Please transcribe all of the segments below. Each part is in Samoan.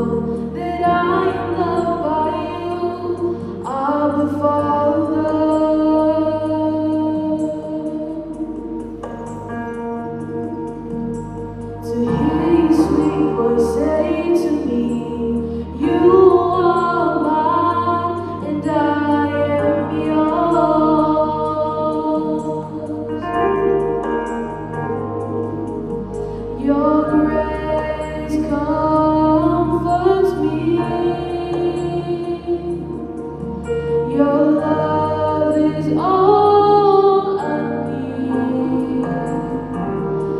know that I am loved by you, Abba Father. To hear your sweet voice say to me, you are mine and I am yours. Your grace comforts me. Your love is all I need.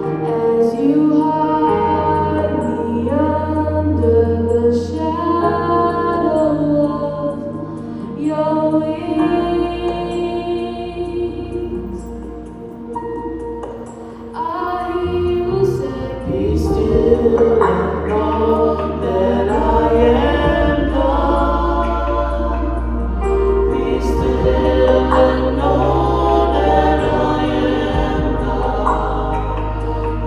As you hide me under the shadow of your wings, I hear you say, Be still and know that I am God. Be still and know that I am God.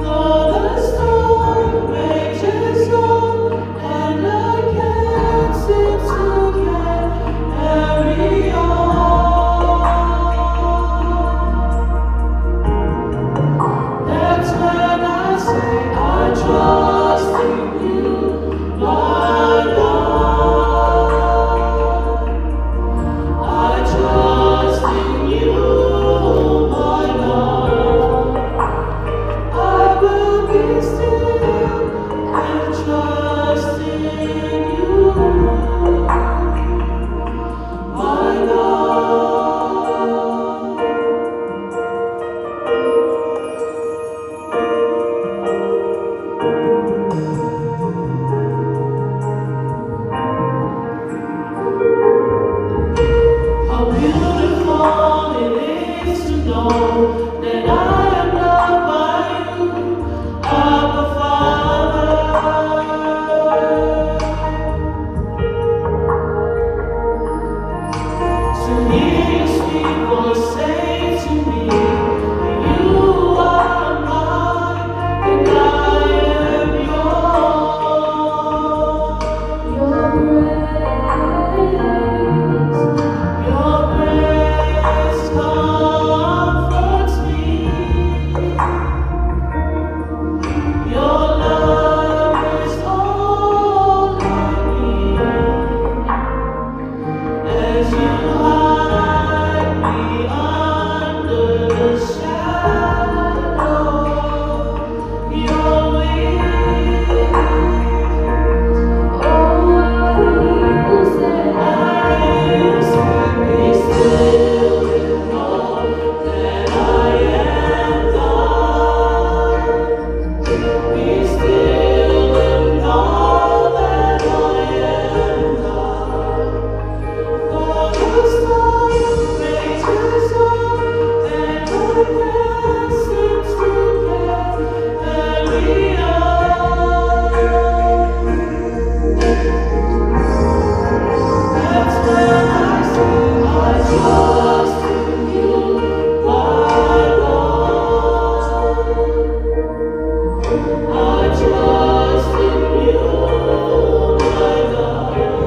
Though the storm rages on and I can't seem to carry on, that's when I say I trust in you, my God. I trust in you, my God. I will be still and trust in you, my God. How beautiful it is to know that I am loved by you, Abba Father. To hear your sweet voice say to me, you are mine and I am yours. Your grace, Your grace comforts me. Your love is all I need. As you hide me under the shadow of your wings, oh, I hear you say, I say, be still and know that I am God. Be still and know that I am God. Though the storm rages on and I can't seem to carry on, that's when I say I trust in you, my God. I trust in you, my God.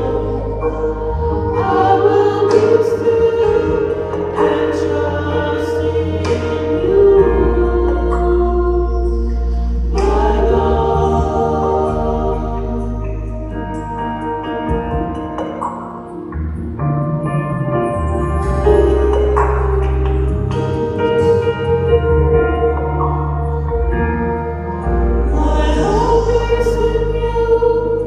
I will be still and trust in you, my God. My hope is in you.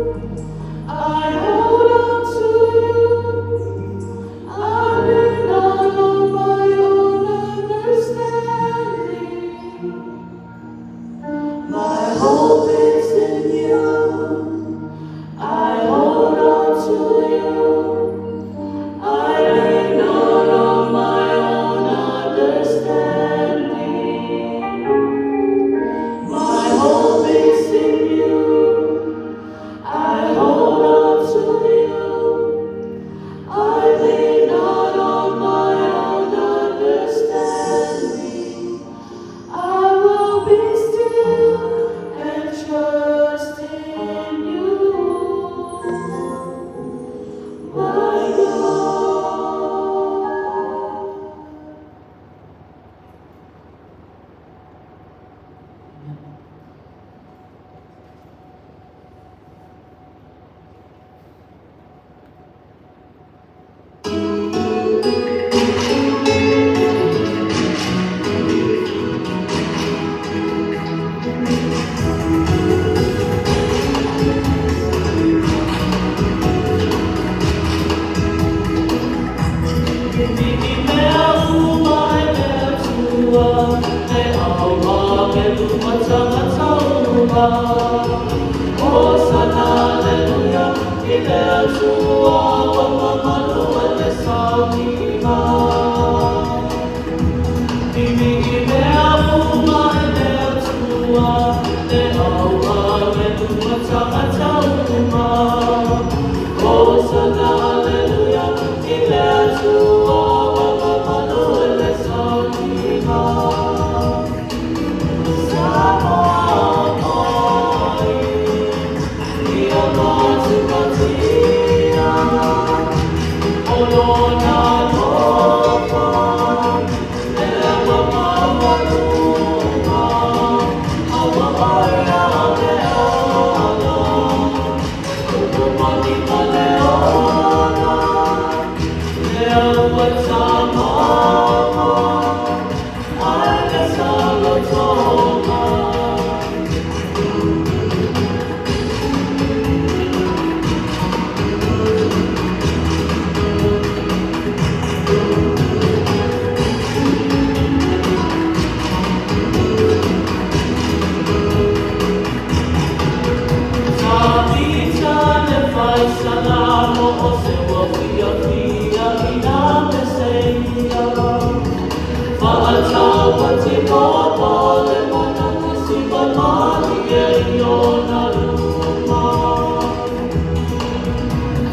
Hosana, Hallelujah, i le Atua ua mamalu e le sauniga. Vivii mea uma e le Atua, le aualelua tagata uma. Hosana, Hallelujah, i le Atua ua mamalu e le sauniga. Samoa moi, ia patipatia, o lona alofa, lea ua maualuga, a ua oi le ala, upu moni ma le ola, lea ua tamama, ae le salotoga. Tavita le faisalamo o se ua fiafia i nā Meseia. Faataupati popo le mana siva malie i ona luma.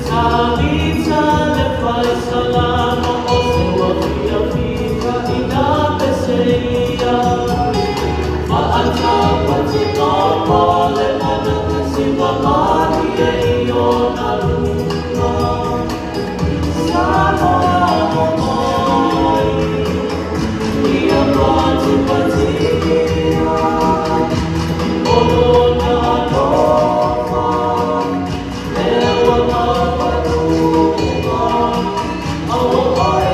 Tavita le faisalamo o se ua fiafia i nā Meseia. Faataupati popo le mana siva malie i ona luma. Samoa moi, ia patipatia, o lona alofa, lea ua maualuga, a ua oi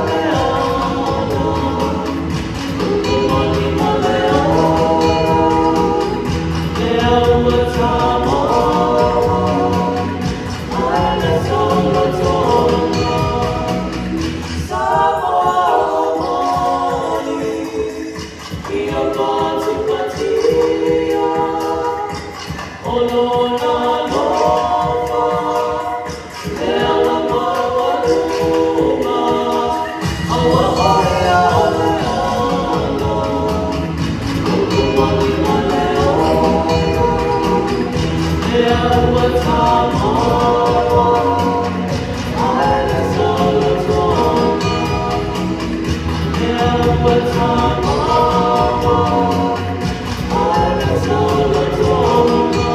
le ala, upu moni ma le ola, lea ua tamama, ae le solotoga. Samoa moi, ia patipatia, o lona alofa, lea ua maualuga, a ua oi le ala, upu moni ma le ola, lea ua tamama, ae le solotoga. Lea ua tamama, ae le solotoga.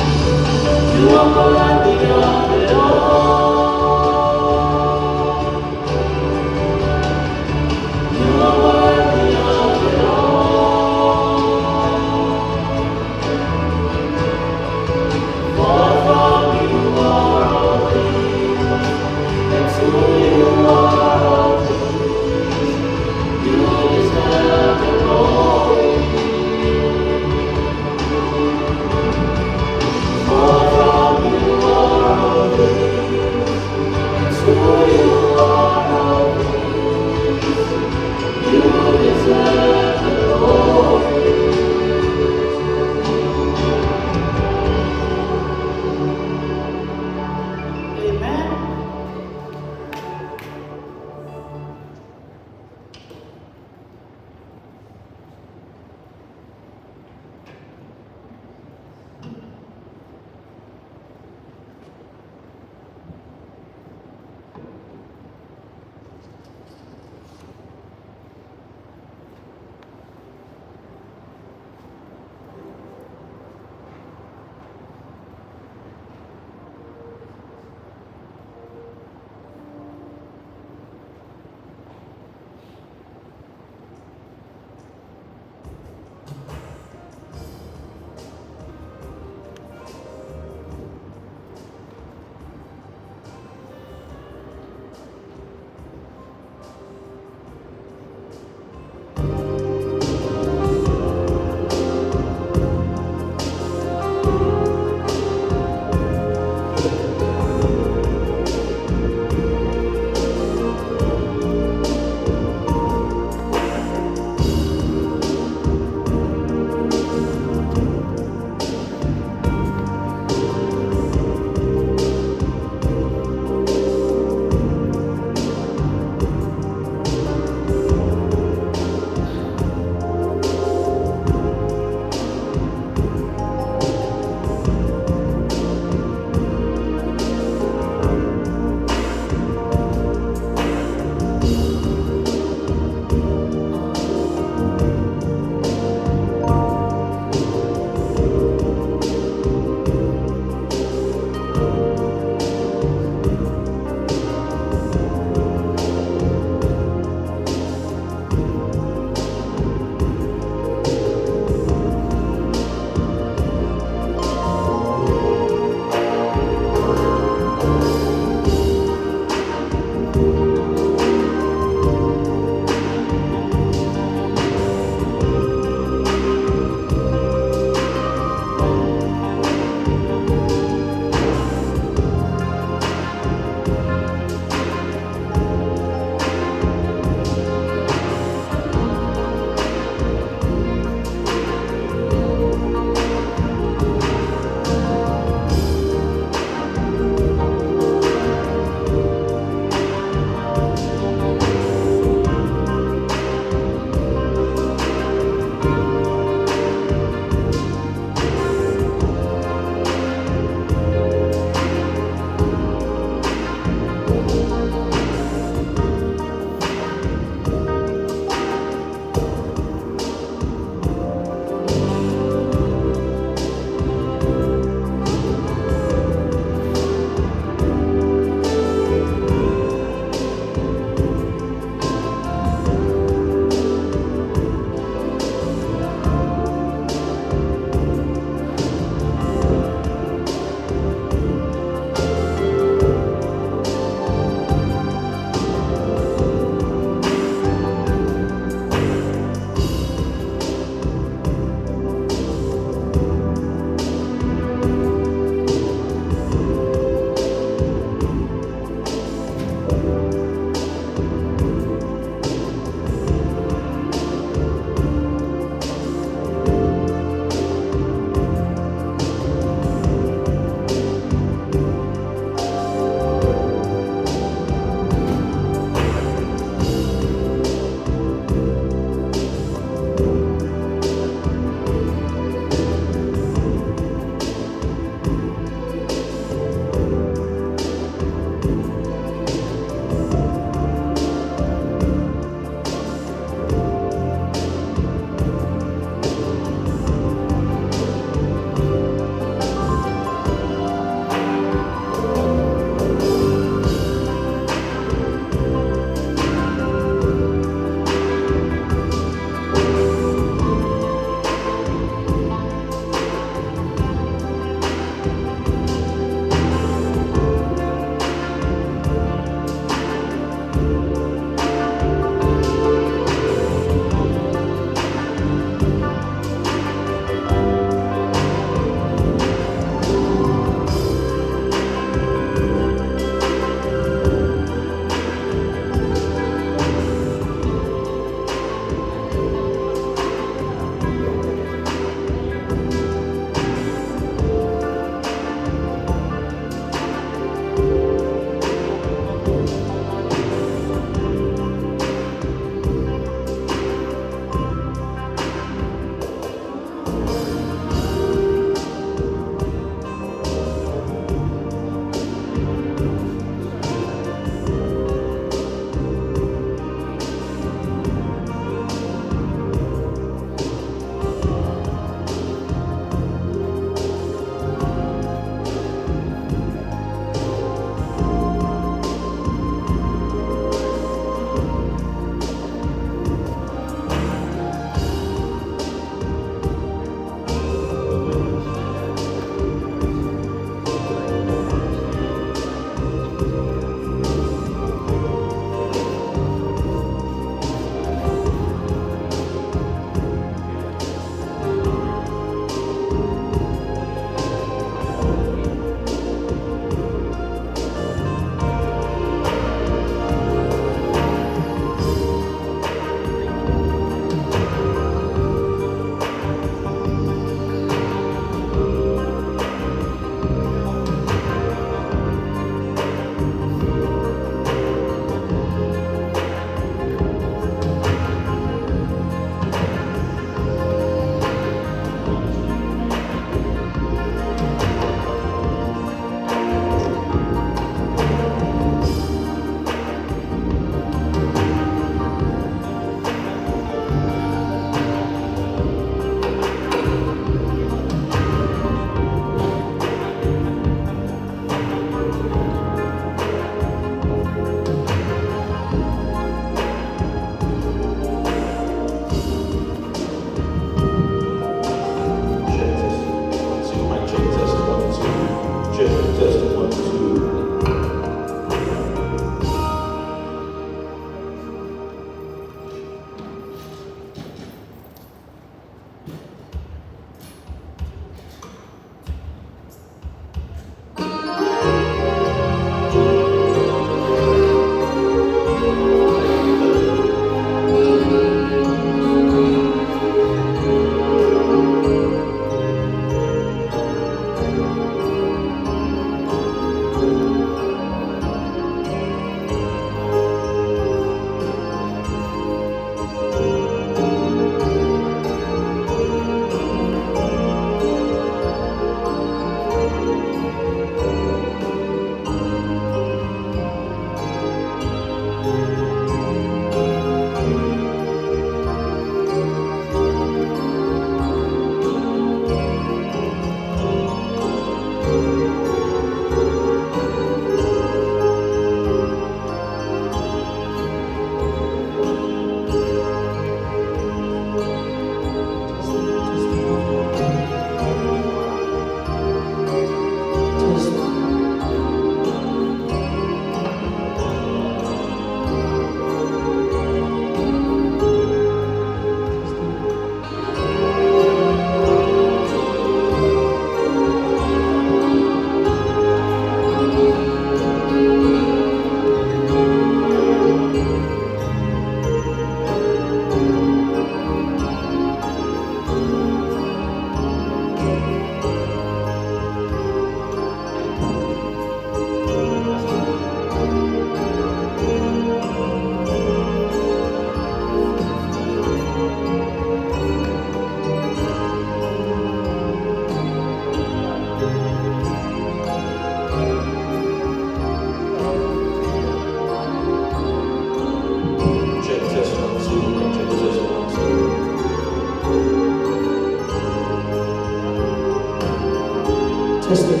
Testing.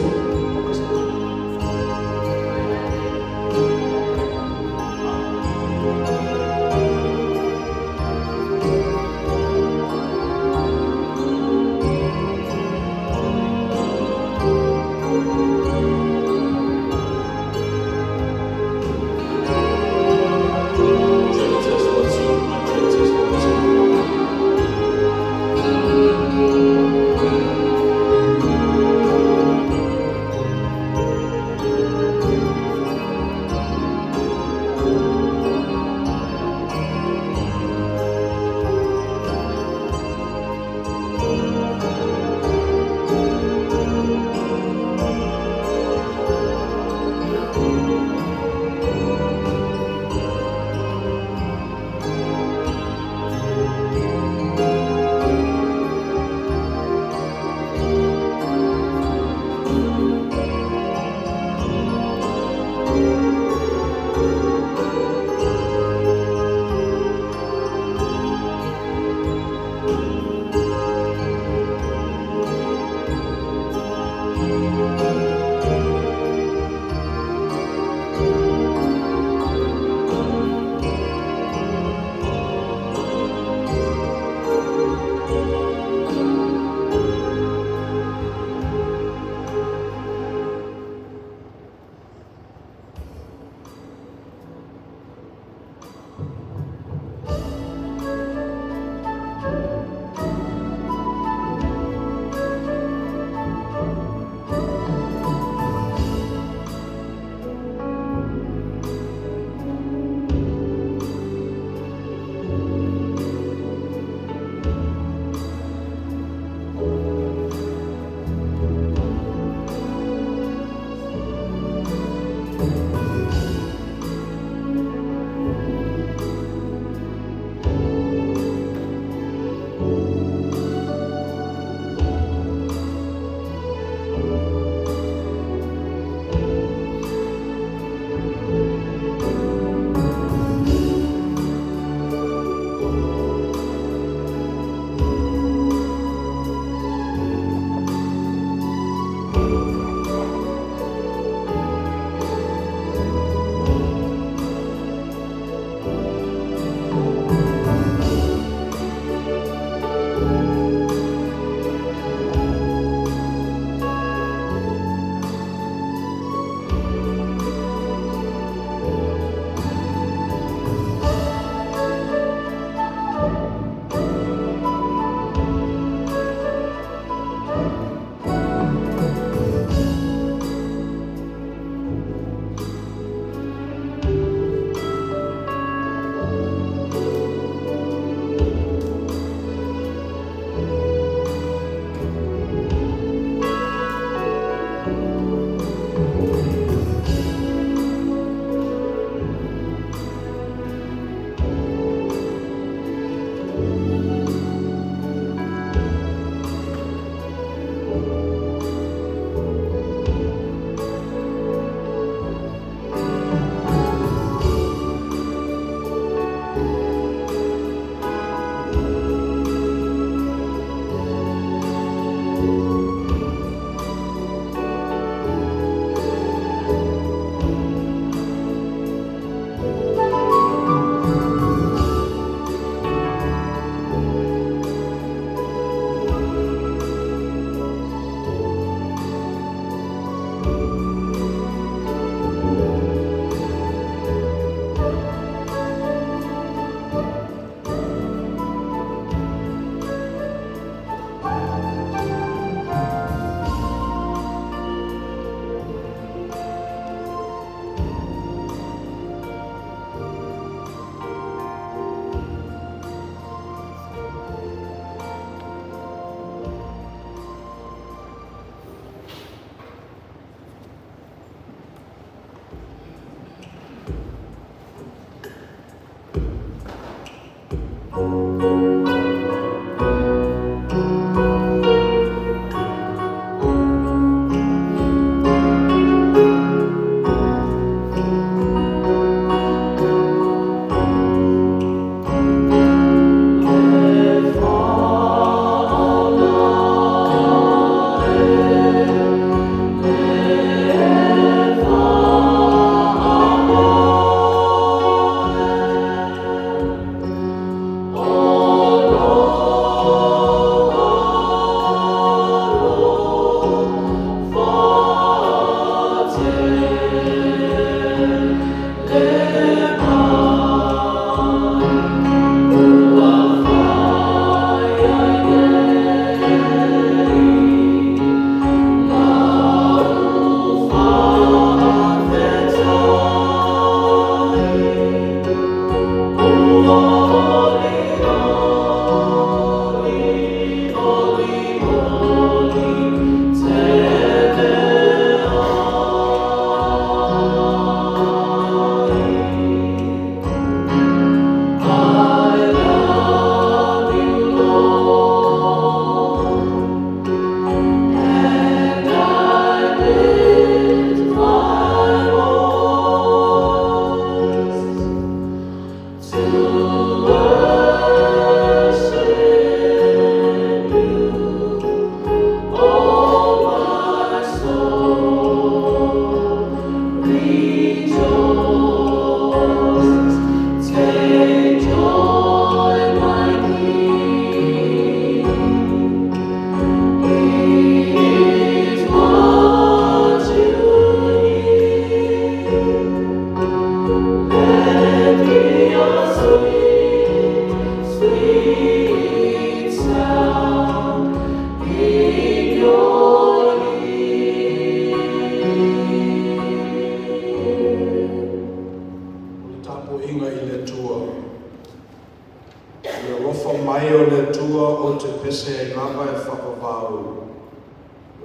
Check, test, 1, 2. Mic check, test, 1, 2.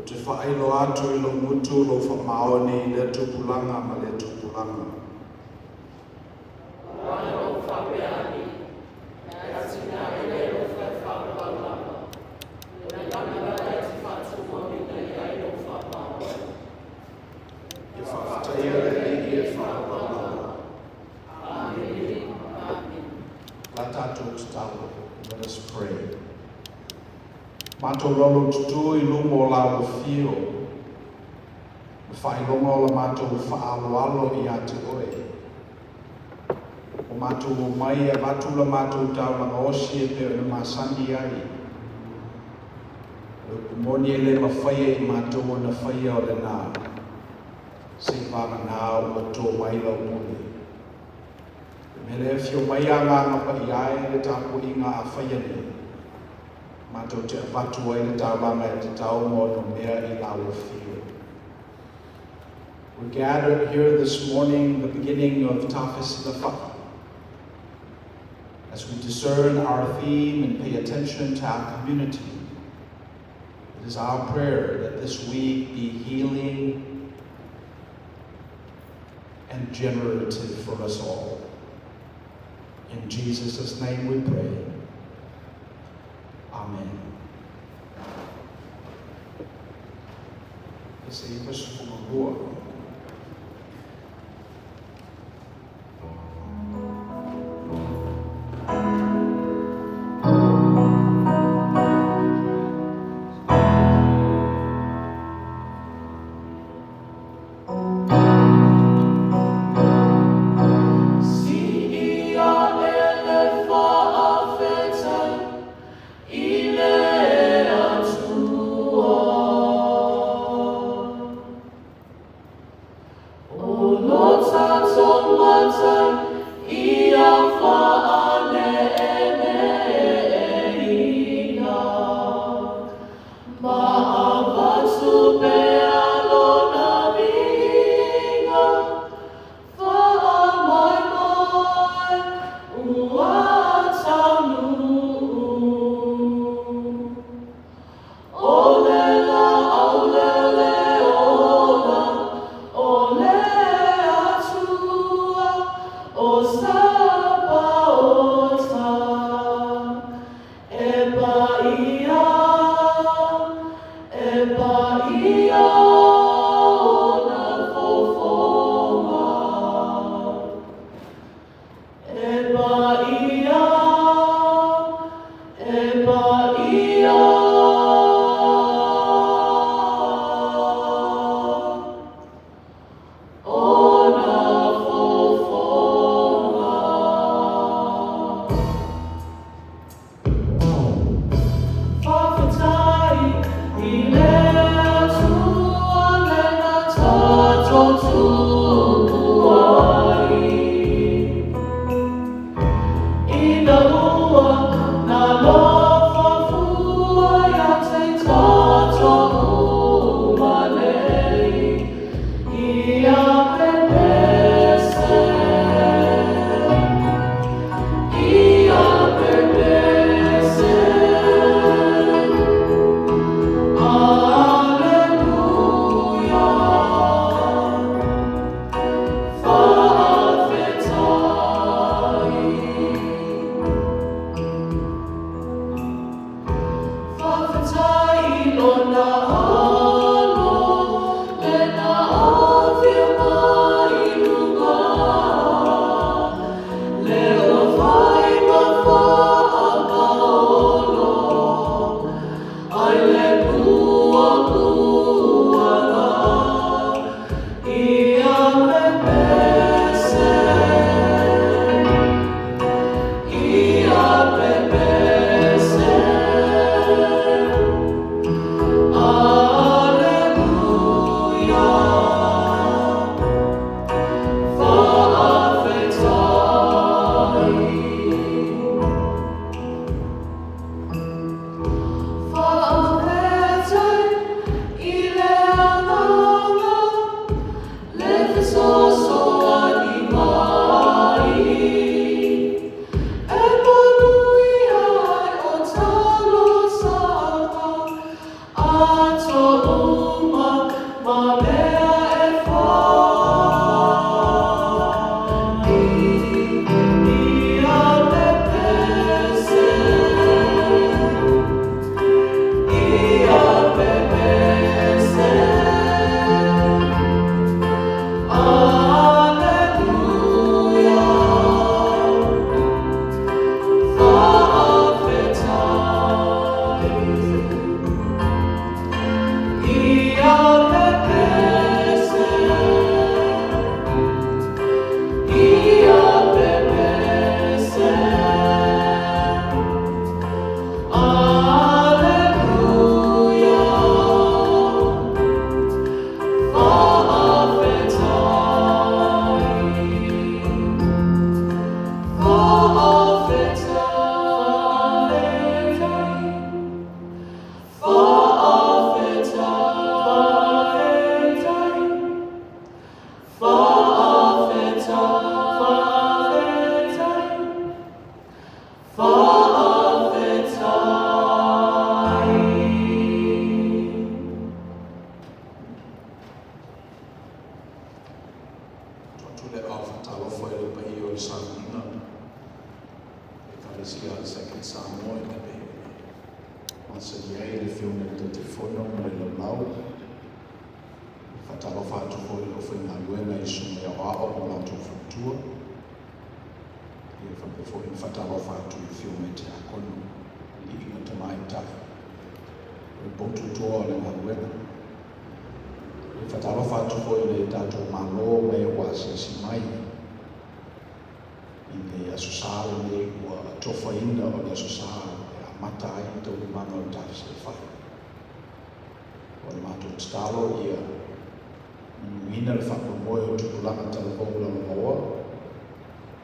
Ou te faailoa atu i lou gutu lou faamaoni i lea tupulaga ma lea tupulaga. Aua na ou faapea ane, E atinae lea lou fale faaaloalo lava, O le lagi la e te faatumauina i ai lou faamaoni. Ia faafetaia le Alii e faavavau lava. Amene, amene. La tatou tatalo. Let us pray. Matou laulaututu i luma o lau afio. Le faailoga o la matou faaaloalo ia te oe. Ua matou omai e avatu la matou taulaga osi e pei ona masani ai. O le upu moni e le mafai e i matou ona faia o lena. Seiavagana ua to mai lau pule. Le mea lea afio mai Agaga Paia e le tapuaiga a faia nei. Matou te avatu ai le taulaga e tatau ma onomea i lau afio. We gathered here this morning, the beginning of Tafesilafa'i. As we discern our theme and pay attention to our community, it is our prayer that this week be healing and generative for us all. In Jesus' name we pray. Amen. Ese 92. Siia e le faafetai i le Atua. O lo tatou Matai ia faaneeneeina. Ma avatu pea lona viiga, faamaemae ua taunuu. O le laau lea le ola, o le Atua, o Sapaota. E paia, e paia ona fofoga. E paia, e paia, ona fofoga. Faafetai i le Atua lea na tatou tupu ai. Ina ua nalofa fua ia te tatou uma nei. Ia pepese, ia pepese. Aleluia. uma ma mea e fai. Ia pepese, ia pepese, Aleluia, fa'afetai. Ia pepese, ia pepese, Aleluia, fa'afetai. Fa'afetai, fa'afetai, fa'afetai, fa'afetai. Atu le au whatalofa i le paia o le sauniga, Ekalesia a le Second Samoa i tape masani ai le afioga i le Taitaifono ma le laulau. E faatalofa atu foi i le aufaigaluega i susuga i aoao ma latou faletua. Ia faapea foi ona faatalofa atu i afioga i tiakono, alii ma tamaitai, o le poutu toa o le galuega. E faatalofa atu foi i le tatou Malo ma e ua asiasi mai i le Aso Sa lenei ua atofaina o le Aso Sa e amata ai taualumaga o le Tafesilafai. O le matou tatalo ia manuina le faamoemoe o tupulaga talavou lalovaoa,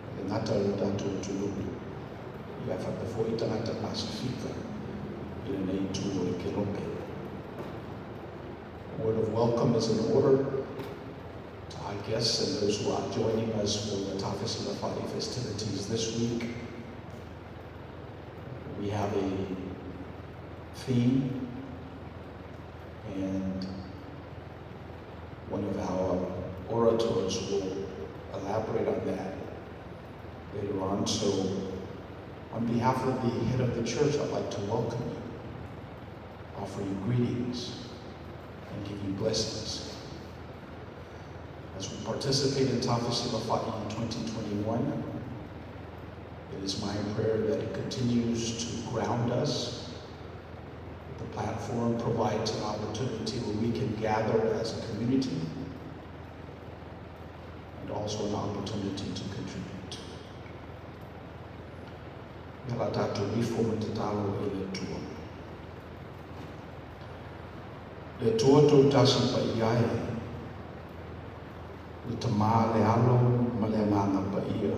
e le gata o le tatou atunuu, ia faapea foi tagata Pasefika i lenei itu o le kelope. A word of welcome is in order to our guests and those who are joining us for the Tafesilafa'i festivities this week. We have a theme, and one of our orators will elaborate on that later on. So, on behalf of the head of the church, I'd like to welcome you, offer you greetings, and give you blessings. As we participate in Tafesilafa'i in 2021, it is my prayer that it continues to ground us. The platform provides an opportunity where we can gather as a community and also an opportunity to contribute. Ia la tatou ifo ma tatalo i le Atua. Le Atua Toatasi paia e, le Tama, le Alo ma le Agaga Paia.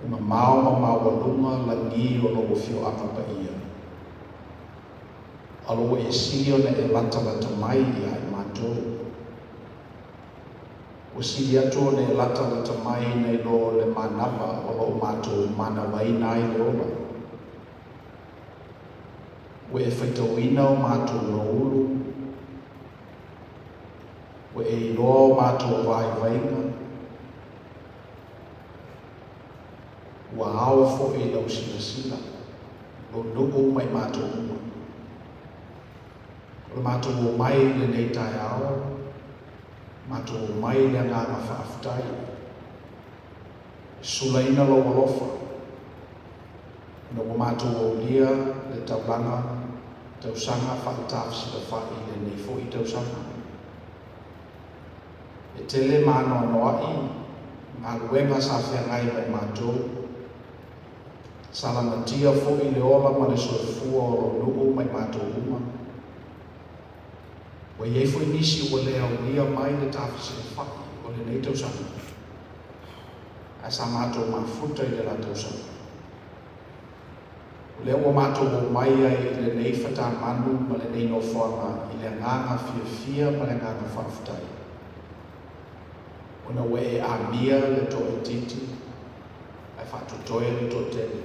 E mamao ma maualuga lagi o lou afioaga paia. A ua e sili ona e latalata mai ia i matou. Ua sili atu ona e latalata mai nai lo le manava o lo o matou manavaina ai le ola. Ua e faitauina o matou gaulu, ua e iloa o matou vaivaiga, ua ao foi lau silasila, lou nuu ma i matou uma. O le matou omai i lenei taeao, matou omai i le agaga faafetai. E sulaina lou alofa, ona ua matou aulia le taulaga tausaga faaletafesilafa'i i lenei foi tausaga. E tele ma anoanoa'i galuega sa feagai ma i matou, sa lagatia foi le ola ma le soifua o lou nuu ma i matou uma. Ua i ai foi nisi ua le aulia mai le tafesilafa'i o lenei tausaga, ae sa matou mafuta i le la tausaga. O lea ua matou omai ai i lenei fatamanu ma lenei nofoaga i le agaga fiafia ma le agaga faafetai. Ona ua e amia le toaitiiti ae faatotoe le toatele.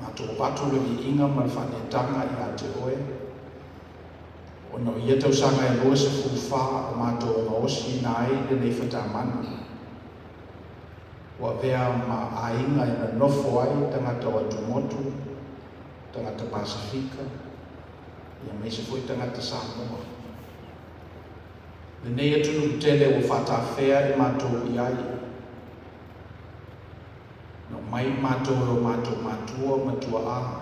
Matou avatu le viiga ma le faaneetaga ia te Oe, ona o ia tausaga e 24 o matou gaosiina ai lenei fatamanu, ua avea ma aiga e nonofo ai tagata o atumotu, tagata Pasefika, ia aemaise foi tagata Samoa. Lenei atunuu tele ua faatafea i matou i ai, na omai matou e o matou matua ma tuaa,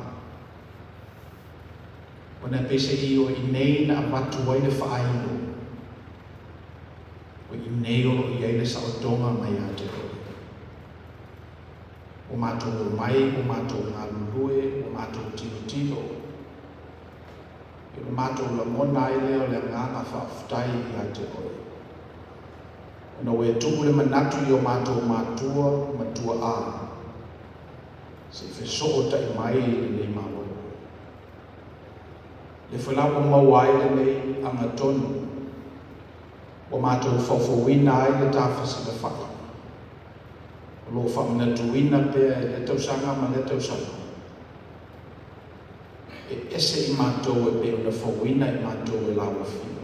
ona e peiseai o i inei na avatu ai le faailo, o i inei o lo o i ai le saotoga mai ia te Oe. Ua matou omai, ua matou galulue, ua matou tilotilo, i le matou lagona ai lea o le agaga faafetai ia te Oe. Ona ua e tuu le manatu i o matou matua ma tuaa, se i fesootai mai i lenei Malo. Le foi la ua maua ai lenei agatonu, ua matou faufauina ai le tafesilafai, o lo o faamanatuina pea i lea tausaga ma lea tausaga, e ese i matou e pei ona fauina i matou e lauafio.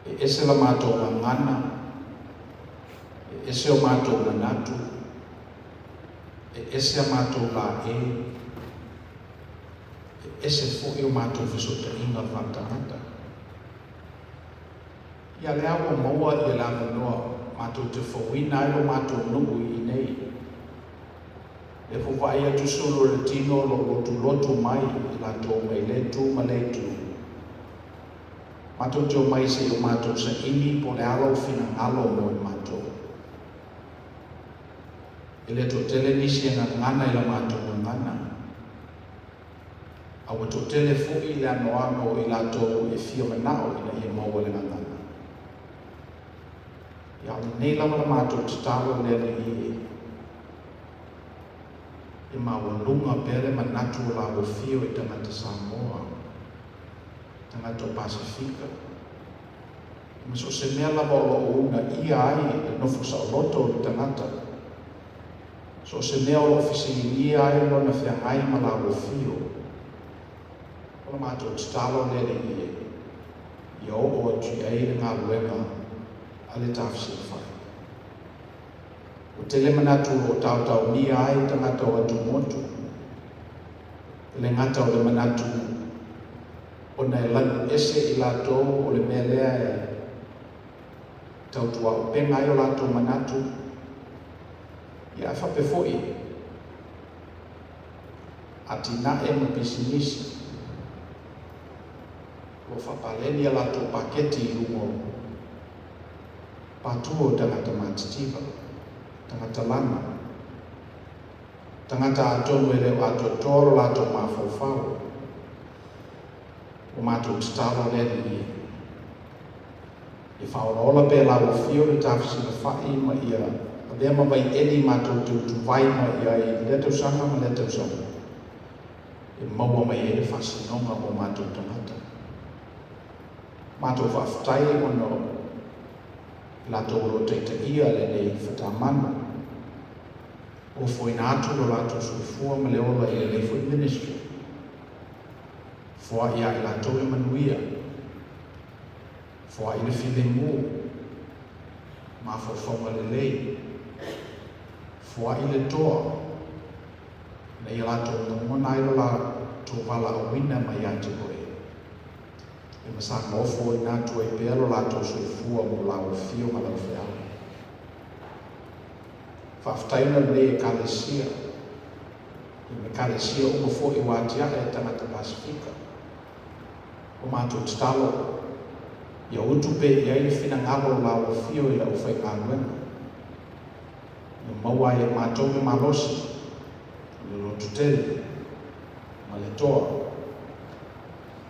E ese la matou gagana, e ese o matou manatu, e ese a matou laei, e ese foi o matou fesootaiga faaletagata. Ia lea ua maua ia le avanoa matou te fauina ai lo matou nuu i inei. Le foi vaai atu sulu o le tino o lo o lotulotu mai i latou mai le itu ma le itu. Matou te omai se i o matou saili po o le a lou finagalo mo i matou. E le toatele nisi e gagana i la matou gagana, a ua toatele foi le anoano o i latou e fia manao ina ia maua le gagana. Ia, o lenei lava la matou tatalo le Alii e, e maualuga pea le manatu o lauafio i tagata Samoa, tagata o Pasefika, ma so o se mea lava o lo o uunaia ai le nofo saoloto o le tagata, so o se mea o lo o fesiligia ai lona feagai ma lauafio, o la matou tatalo le Alii e, ia oo atu i ai le galuega a le tafesilafai. Ua tele manatu o lo o taotaomia ai tagata o atumotu, e le gata o le manatu ona e lanu ese i latou o le mea lea e tautuaupega ai o latou manatu, ia ae faapea foi atinae ma pisinisi o lo o faapaleni a latou paketi i luga o patu o tagata matitiva, tagata lanu, tagata atonu e le o atoatoa lo latou mafaufau. Ua matou tatalo le Alii e faaolaola pea lauafio le tafesilafai ma ia avea ma vaieli matou te utuvai mai i ai i lea tausaga ma lea tausaga, e maua mai ai le faasinoga mo matou tagata. Matou faafetai ona o latou o lo o taitaia lenei fatamanu, ofoina atu lo latou soifua ma le ola i lenei foi ministry. Foai ia i latou le manuia, foai le filemu, mafaufauga lelei, foai le toa, ina ia latou lagona ai lo latou valaauina mai ia te Oe, e ma saga ofoina atu ai pea lo latou soifua mo lau afio ma lau feau. Faafetai ona lenei Ekalesia, i ma Ekalesia uma foi ua atiae e tagata Pasefika. O matou tatalo, ia utu pea i ai le finagalo o lau afio i le aufaigaluega, ia maua ai e matou le malosi, le lototele ma le toa,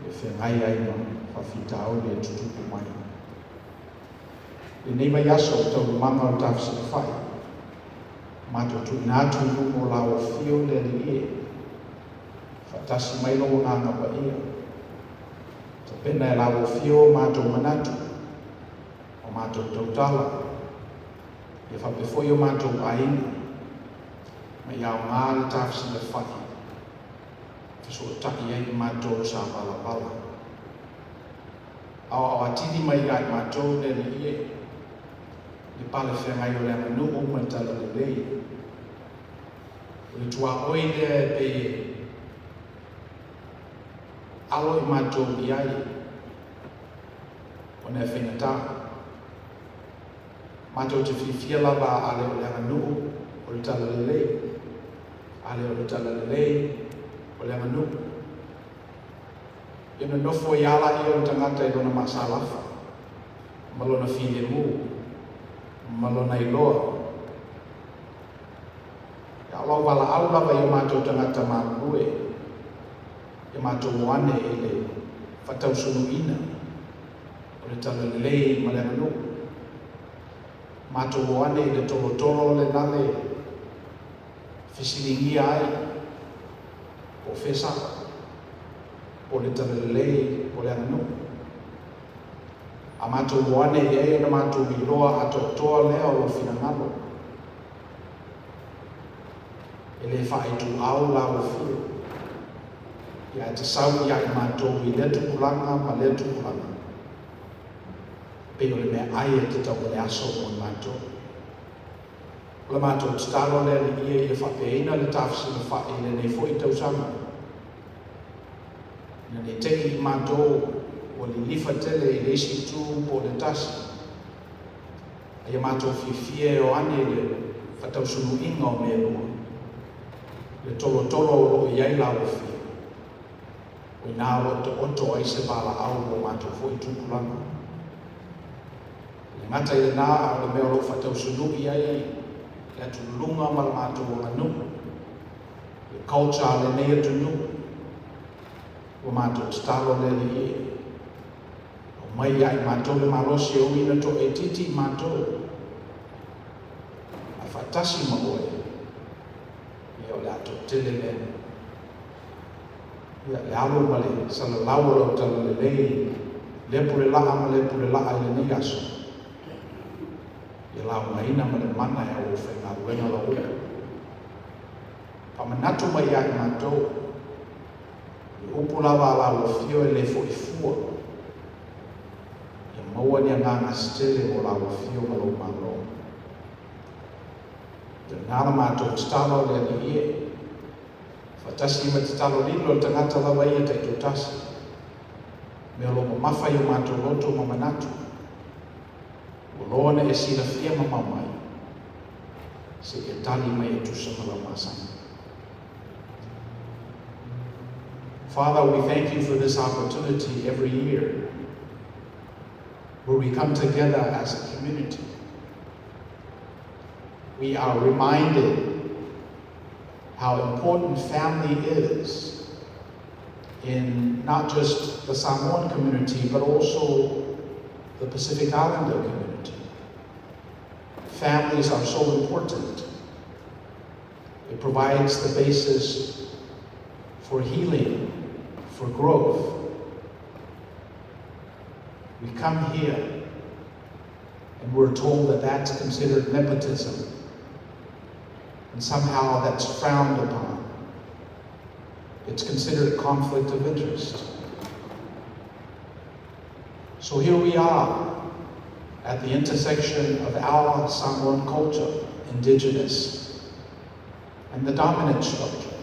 e feagai ai ma faafitauli e tutupu mai. Lenei vaiaso o taualumaga o le tafesilafai, matou tuuina atu i luma o lau afio le Alii e, faatasi mai lou Agaga Paia, tapena e lau afio o matou manatu, o matou tautala, ia faapea foi o matou aiga. Ma ia aogā le tafesilafai e fesootai ai i matou sa valavala. Aoao atili mai ia i matou le Alii e, le pale feagai o le aganuu ma le talalelei. O le tuaoi lea e pei e alo i matou i ai ona e faigata. Matou te fiafia lava a le o le aganuu o le talalelei, a le o le talalelei o le aganuu. Ia nonofo ai lava lea o le tagata i lona maasalafa ma lona filemu ma lona iloa. Ia o lau valaau lava i o matou tagata malulue, ia matou o ane i le faatausunuina o le talalelei ma le aganuu. Matou o ane i le tolotolo lena le fesiligia ai po o fea sao, po o le talalelei po o le aganuu. A matou o ane i ai ona matou iloa atoatoa lea o lou finagalo. E le faaituau lau afio, ia ae te sau ia i matou i lea tupulaga ma lea tupulaga, pei o le meaai e tatau ma le aso mo i matou. O le matou tatalo le Alii e ia faapeaina le tafesilafai i lenei foi tausaga, ina ne i te i i matou ua lilifa tele i le isi itu po o le tasi, a ia matou fiafia e o ane i le faatausunuiga o mea e lua, le tolotolo o lo o i ai lau afio, o i ina o lo o taoto ai se valaau mo matou foi tupulaga. E le gata i lena, a o le mea o lo o faatausunui ai le atululuga ma le matou aganuu, le culture a lenei atunuu, ua matou tatalo le Alii e aumai ia i matou le malosi e ui ina toaitiiti i matou, ae faatasi ma oe, ia o le a toatele lea. Ia, le alo ma le salalau o lau talalelei, lea pule laa ma lea pule laa i lenei aso, ia laugaina ma le mana e au faigaluega lau upu. Faamanatu mai ia i matou, le upu lava a lau afio e le fo'i fua, ia maua ni agaga setele mo lau afio ma lou Malo. Ia lena la matou tatalo le Alii e, faatasi ma tatalo lilo le tagata lava ia taitoatasi, mea o lo o mamafa i o matou loto ma manatu, ua loa ona e silafia mamao mai, seia tali mai e tusa ma lau masani. Father, we thank you for this opportunity every year where we come together as a community. We are reminded how important family is in not just the Samoan community, but also the Pacific Islander community. Families are so important. It provides the basis for healing, for growth. We come here and we're told that that's considered nepotism. And somehow that's frowned upon. It's considered a conflict of interest. So here we are at the intersection of our Samoan culture, indigenous, and the dominant structure,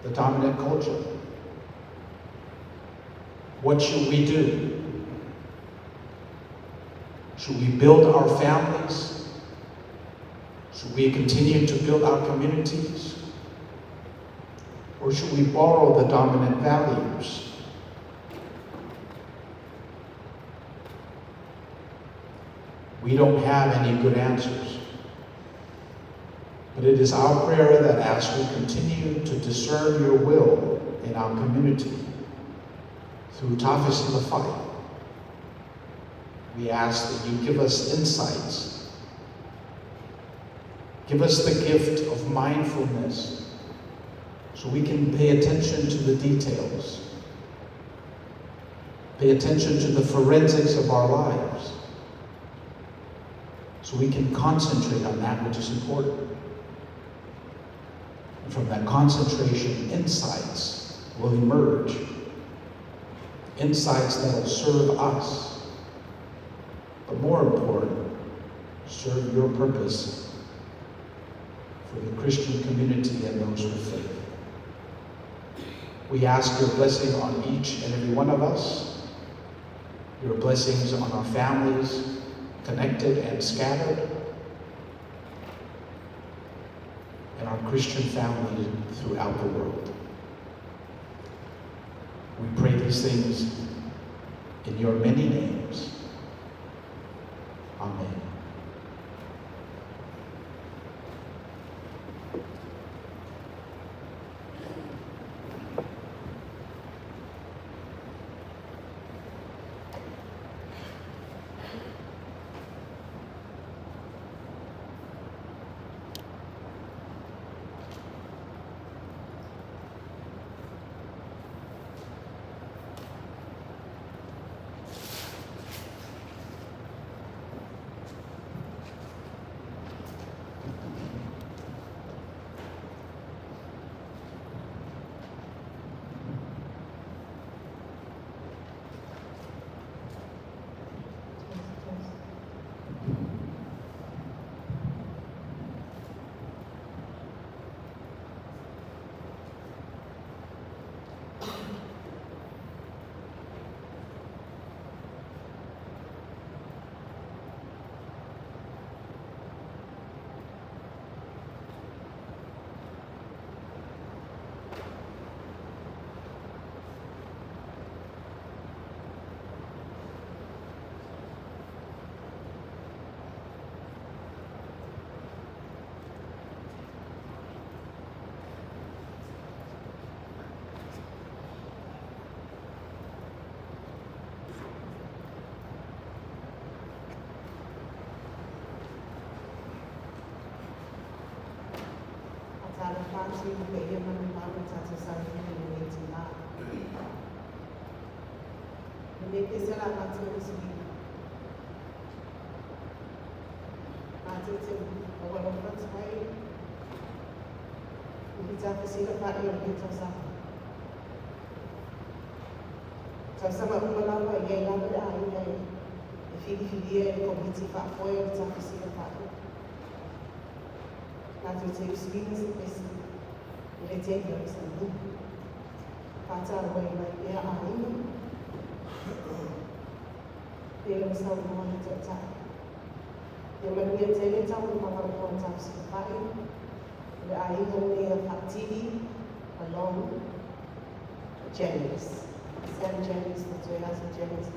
the dominant culture. What should we do? Should we build our families? Should we continue to build our communities? Or should we borrow the dominant values? We don't have any good answers. But it is our prayer that as we continue to discern your will in our community through Tafesilafai, we ask that you give us insights. Give us the gift of mindfulness so we can pay attention to the details. Pay attention to the forensics of our lives so we can concentrate on that which is important. And from that concentration, insights will emerge. Insights that will serve us, but more important, serve your purpose for the Christian community and those with faith. We ask your blessing on each and every one of us, your blessings on our families, connected and scattered, and our Christian families throughout the world. We pray these things in your many names. Amen. Jennings, Sam Jennings, Jennings,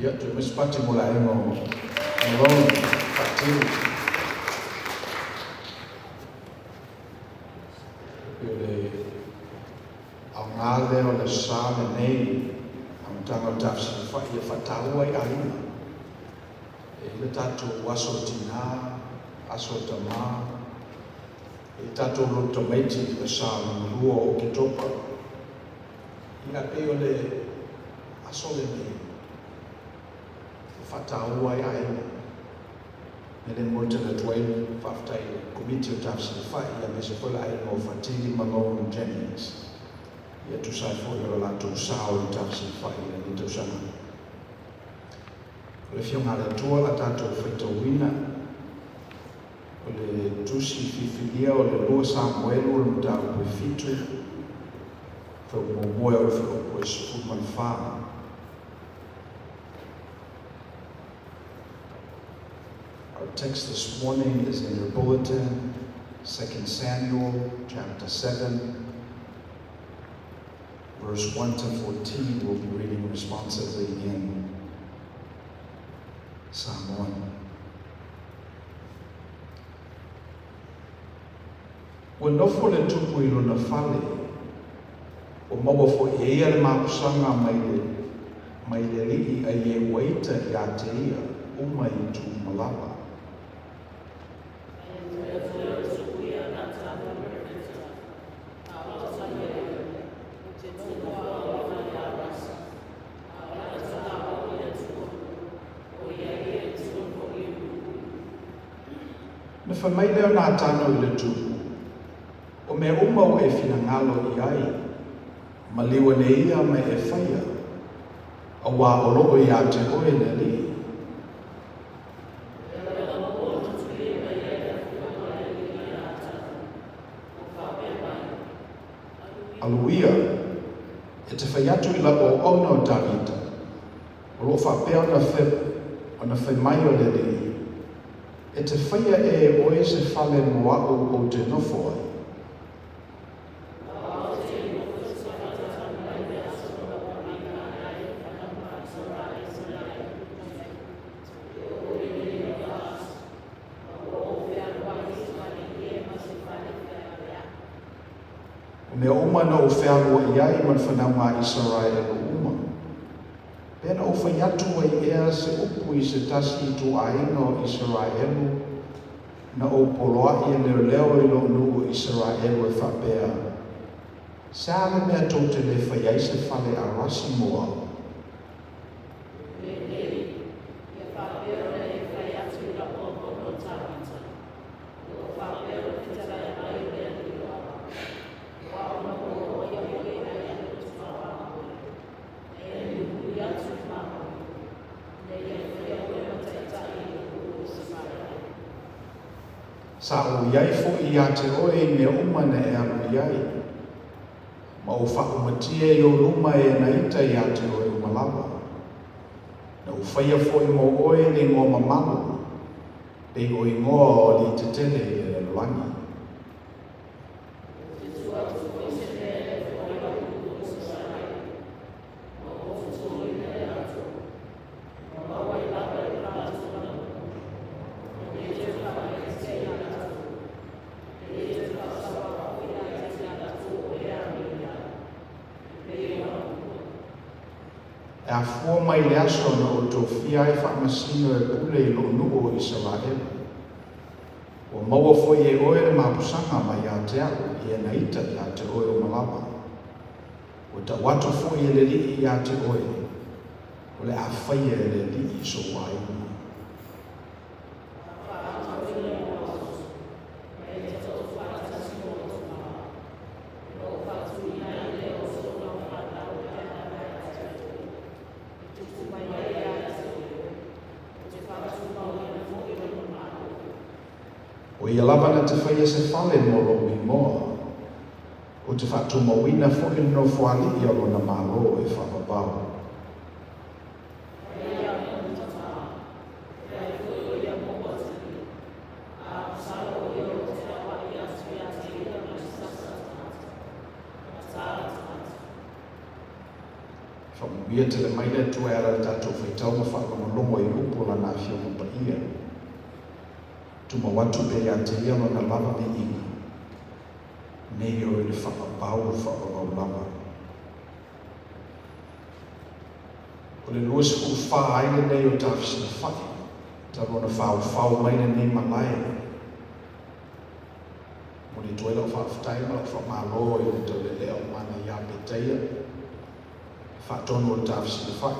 Ia, toe mai se pati mo le aiga o Malone, Faatili. E pei o le aoga lea o le sa lenei, amataga o le tafesilafai e faataua ai aiga. E i ai le tatou aso tina, aso tama, e i ai tatou lotu tamaiti i le sa lona lua o Oketopa. Ia, pei o le aso lenei e faataua ai aiga. E le momoli tele atu ai le faafetai i le Komiti o Tafesilafai aemaise foi le aiga o Fatili Malone Jennings e tusa ai foi o le latou sao i le tafesilafai i lenei tausaga. O le Afioga a le Atua la tatou faitauina o le tusi filifilia o le 2 Samuelu o le mataupu e 7, fuaiupu muamua e oo i le fuaiupu e 14. Our text this morning is in your bulletin, 2 Samuel chapter 7, verse 1 to 14. We'll be reading responsively in Samoan. Ua nofo le tupu i lona fale, ua maua foi e ia le mapusaga mai le mai le Alii a ie ua ita ia te ia uma i tuumalala. Na fai mai lea o Natano i le tupu, O mea uma ua e finagalo i ai, maliu ane ia ma e faia, auā o loo iā te oe le Alii. Alu ia, e te fai atu i lau auauna o Tavita, o loo faapea ona fai mai o le Alii, E te faia ē e oe se fale mo aʻu ou te nofo ai. O mea uma na ou fealuai ai ma le fanau a Isaraelu uma, Pe na ou fai atu ai ea se upu i se tasi ituaiga o Isaraelu, na ou poloaʻi e leoleo i lou nuu o Isaraelu e faapea, Se a le mea tou te le fai ai se fale a rasi mo au? Sa ou i ai foi iā te oe i mea uma na e alu i ai, ma ou faaumatia i ou luma e na ita iā te oe uma lava. Na ou faia foi mo oe le igoa mamalu, pei o igoa o alii tetele i le lalolagi. E afua mai le aso na ou tofia ai faamasino e pule i lou nuu o Isaraelu. Ua maua foi e oe le mapusaga mai ia te au i ena ita iā te oe uma lava. Ua tau atu foi e le Alii iā te oe, o le a faia e le Alii sou aiga. O ia lava na te faia se fale mo lou igoa, ou te faatumauina foi le nofoalii o lona Malo e faavavau. Faamanuia tele mai le Atua e ala i le tatou faitau ma faalogologo i upu o Lana Afioga Paia. Tumau atu pea ia te Ia Lona lava viiga, nei o i le faavavau faavavau lava. O le 24 ai lenei o Tafesilafai, talu ona faufau mai lenei malae. Momoli atu ai lau faafetai ma lau faamalo i le taulelea o Mana ia Petaia, le faatonu o le Tafesilafai,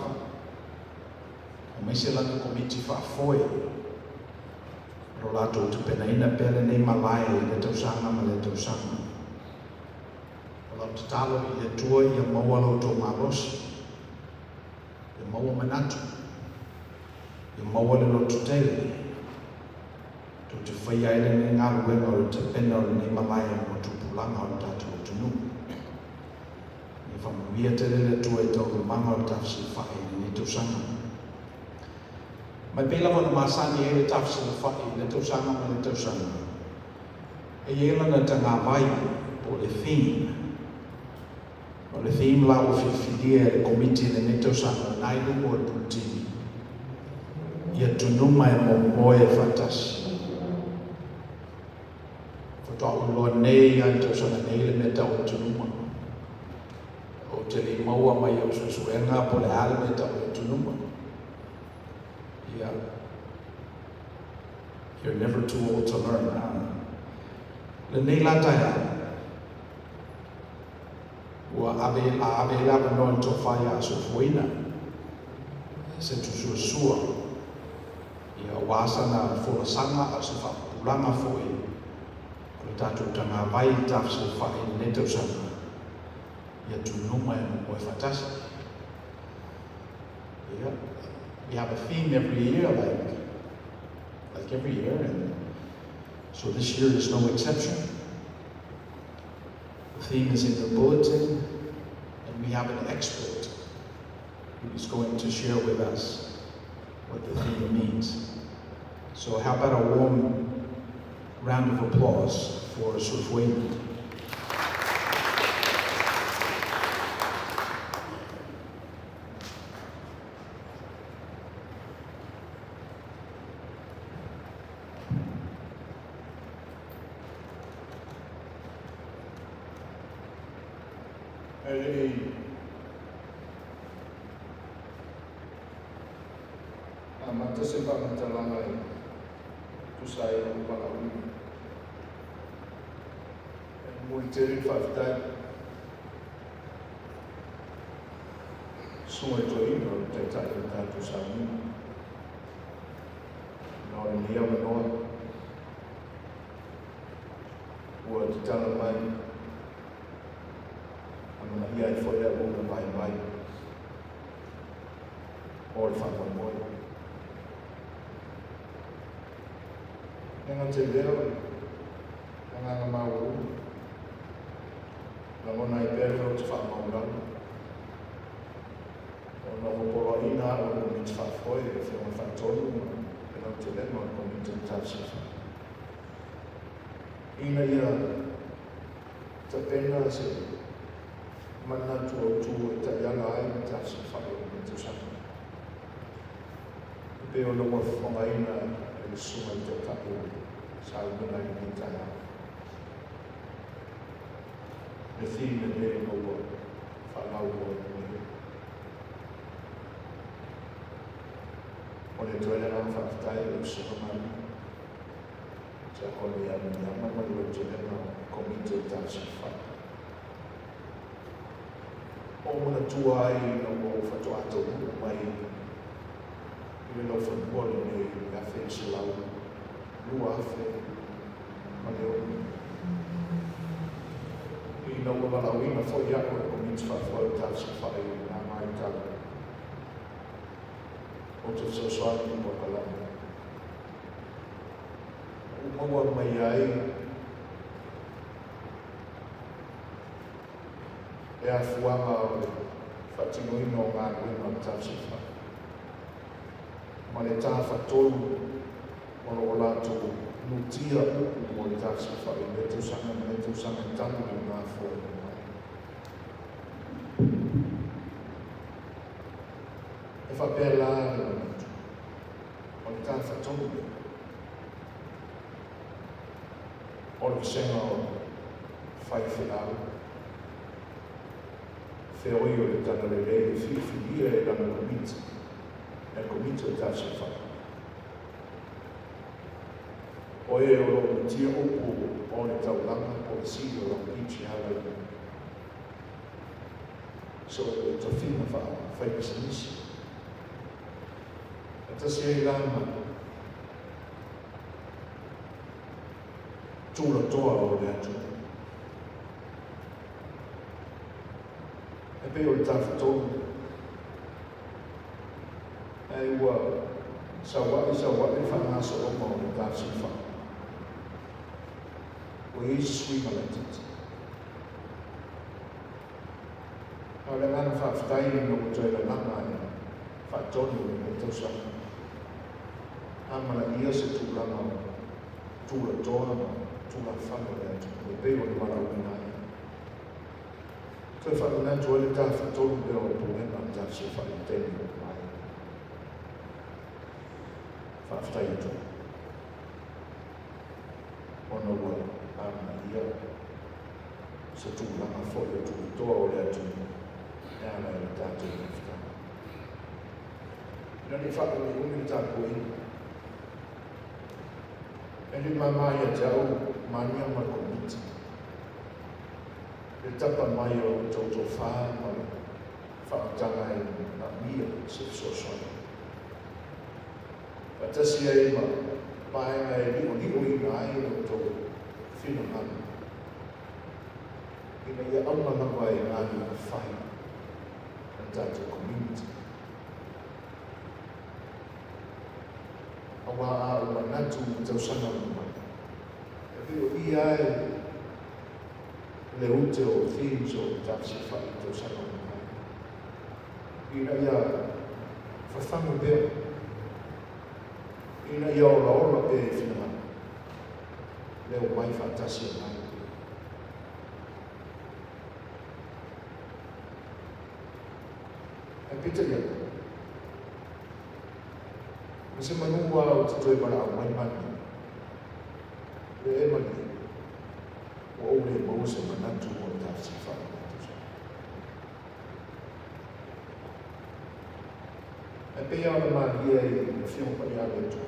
aemaise lana Komiti Faafoe o lo latou tapenaina pea lenei malae i lea tausaga ma lea tausaga. O lau tatalo i le Atua ia maua lo outou malosi, ia maua manatu, ia maua le lototele, tou te faia ai lenei galuega o le tapena o lenei malae mo tupulaga o le tatou atunuu. Ia faamanuia tele le Atua i taualumaga o le tafesilafai i lenei tausaga. Mai pei lava ona masani ai le tafesilafai i lea tausaga ma lea tausaga, e i ai lana tagavai po o le theme. O le theme la ua filifilia e le Komiti i lenei tausaga lena i luga o le Puletini, Ia tunuma e momoe faatasi. Faatoa ou iloa nei lava i le tausaga nei le mea tau o le tunuma. Ou te le i maua mai au suesuega po o le a le mea tau o le tunuma. Ia, you're never too old to learn, ha? Lenei la taeao, ua ave, a ave ai le avanoa i le tofa ia Sofuaina, se tusuasua, ia aua sana folasaga a o se faapupulaga foi o le tatou tagavai i le tafesilafai i lenei tausaga, ia tunuma e momoe faatasi. Yeah. We have a theme every year, like every year, and so this year is no exception. The theme is in the bulletin, and we have an expert who is going to share with us what the theme means. So how about a warm round of applause for Sofuaina? E le i amata se faamatalaga e tusa ai o lou valaauina. E momoli tele le faafetai Susuga i Toeaina o le Taitai o le tatou sauniga. Ona o lenei avanoa ua tatala mai amanaia ai foi le auauna vaivai o le faamoemoe. E gata i lea o le agaga maualuga, lagona ai pea le loto faamaualalo, ona ua poloaiina au e le Komiti Faafoe, le Afioga i le Faatonu ma le lautelega o le Komiti o le Tafesilafai, ina ia tapena se manatu autu e taiala ai le tafesilafai o lenei tausaga. E pei ona ua fofogaina e le Susuga i le Taitai o le sauniga i lenei taeao. Le theme lenei ina ua faalauiloaina nei. Momoli atu ai le agaga faafetai i lau Susuga Malie, Tiakono ia Miniama ma le lautelega o le Komiti o le Tafesilafai. O manatua ai ina ua ou faatoa taunuu mai i le laufanua lenei i le 1900 2006. Ina ua valaauina foi au e le Komiti Faafoe o le Tafesilafai i lena vaitau, ou te fesoasoani i le polokalame. Ua maua mai ai le afuaga o le faatinoina o galuega o le tafesilafai ma le tafatolu o lo o latou nutia upu mo le tafesilafai i lea tausaga ma lea tausaga talu lena foe mai. E faapea la le manatu o le tafatolu lea o le vasega o faifeau feoi o le Talalelei e filifilia e lana Komiti, e le Komiti o le Tafesilifa'a. O e o lo o lutia upu o le taulaga po o le City o Long Beach e ala i so o tofiga faafaipisinisi. Faatasi ai la ma tulatoa o le atunuu. E pei o le tafatolu ae ua saua'i saua'i le faagasologa o le tafesilifa'a. Ua i ai se suiga laitiiti. A o le agaga faafetai ina ua toe lalaga e faatonu i lenei tausaga, amanaia se tulaga o tulatoa ma tulafale o le atunuu e pei ona valaauina ai. Toe faamanatu ai le tafatolu lea o Pulega o le Tafesilifa'a i le taimi ua mavae. Faafetai atu ona ua amanaia se tulaga foi o tulatoa o le atunuu e ala i le tatou mafutaga. Ina ne i faaumiumi le tapuaiga, e le mama ia te au mania ma le Komiti le tapa mai o le tou tofa ma le faautaga e manaomia se fesoasoani. Faatasi ai ma vaega e li'oli'oina ai lo outou finagalo, ina ia auga lava e galuega fai a le tatou community. Aua a ou manatu i tausaga ua mavae, e pei o i lava e le ute o themes o tafesilifa'i i tausaga ua mavae, ina ia fafagu pea, ina ia olaola pea i finagalo, le omai faatasi e mai. Ae peitai ane, ma se manu lava ou te toe valaau mai mani, le e mani, ua ou le maua se manatu mo le tafesilifa'i i lenei tausaga. Ae pei lava ona malie i le Afioga Paia a le Atua,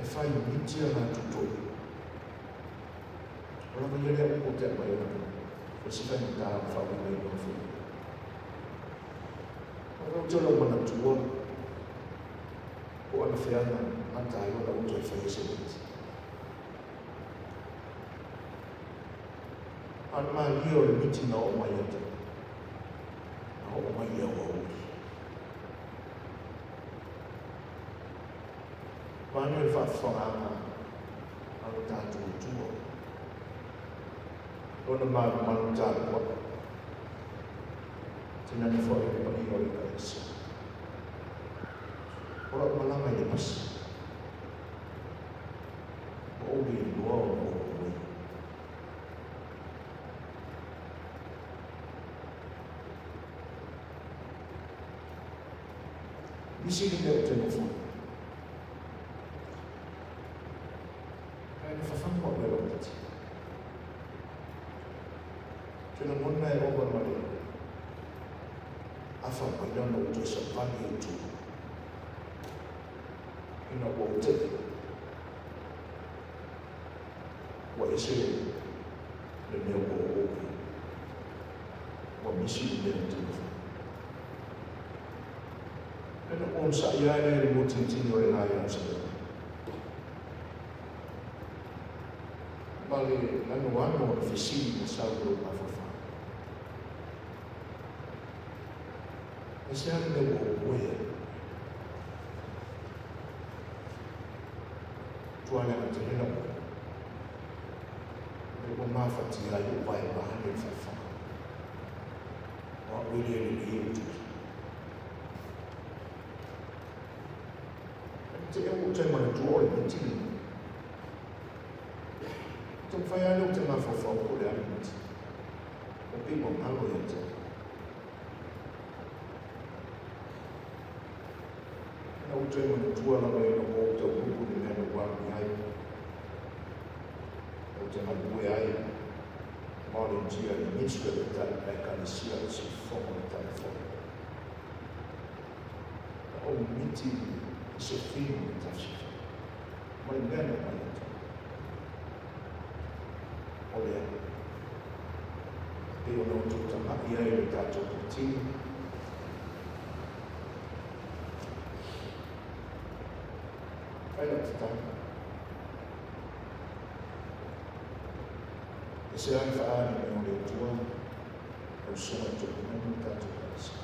e fai miti a latou toeaiina. O lava ia lea upu o te aumai ona o se faigata ona faauigaina o foi. O lea ou te lau manatua po o anafea na gata ai ona ou toe faia se miti. A o le malie o le miti na oo mai ia te au, na oo mai i le aoauli. Vaeane le faafofogaaga a lo tatou Atua, Lona malumalu tapuai, tainane foi le paia o le Ekalesia. O lau malaga i le pasi, ua ou le iloa ona ou moe. Nisi le mea ou te nofo ai. Ae na fafagu au e lou miti. Te lagona e ova ma le afa maila ona ou toe savali ai i tua. Ina ua ou te'i, ua ese le mea ua oo i ai. Ua misi le mea ou te nofo ai. Ae na ou onosai lava lea i le mutinitini o le la ia Savaii. Ma le anoano o le fesili na sau i lou mafaufau. Aisea le mea ua ou moe ai? Tua leaga tele lau moe. Lea ua mafatia ai lou vaevae le faafofoga. O au e le lelei ou tuki. Te ea ua ou toe manatua o le miti lenei. Taumafai lava lea ou te mafaufau po o le a le miti. Pei ua galo ia te au. Na ou toe manatua lava ina ua ou taunuu i le mea na ou alu i ai, ou te galue ai volunteer i le ministry a le Ekalesia o le Siufofoga o le Talifono. Na ou miti i se fino o le tafisifa ma le mea na aumai atu. O lea, pei ona outou tagai ai i le tatou Puletini, fai lau tatalo. E se ai faaali mai o le Atua, lau susuga i toeaina ma le tatou Ekalesia.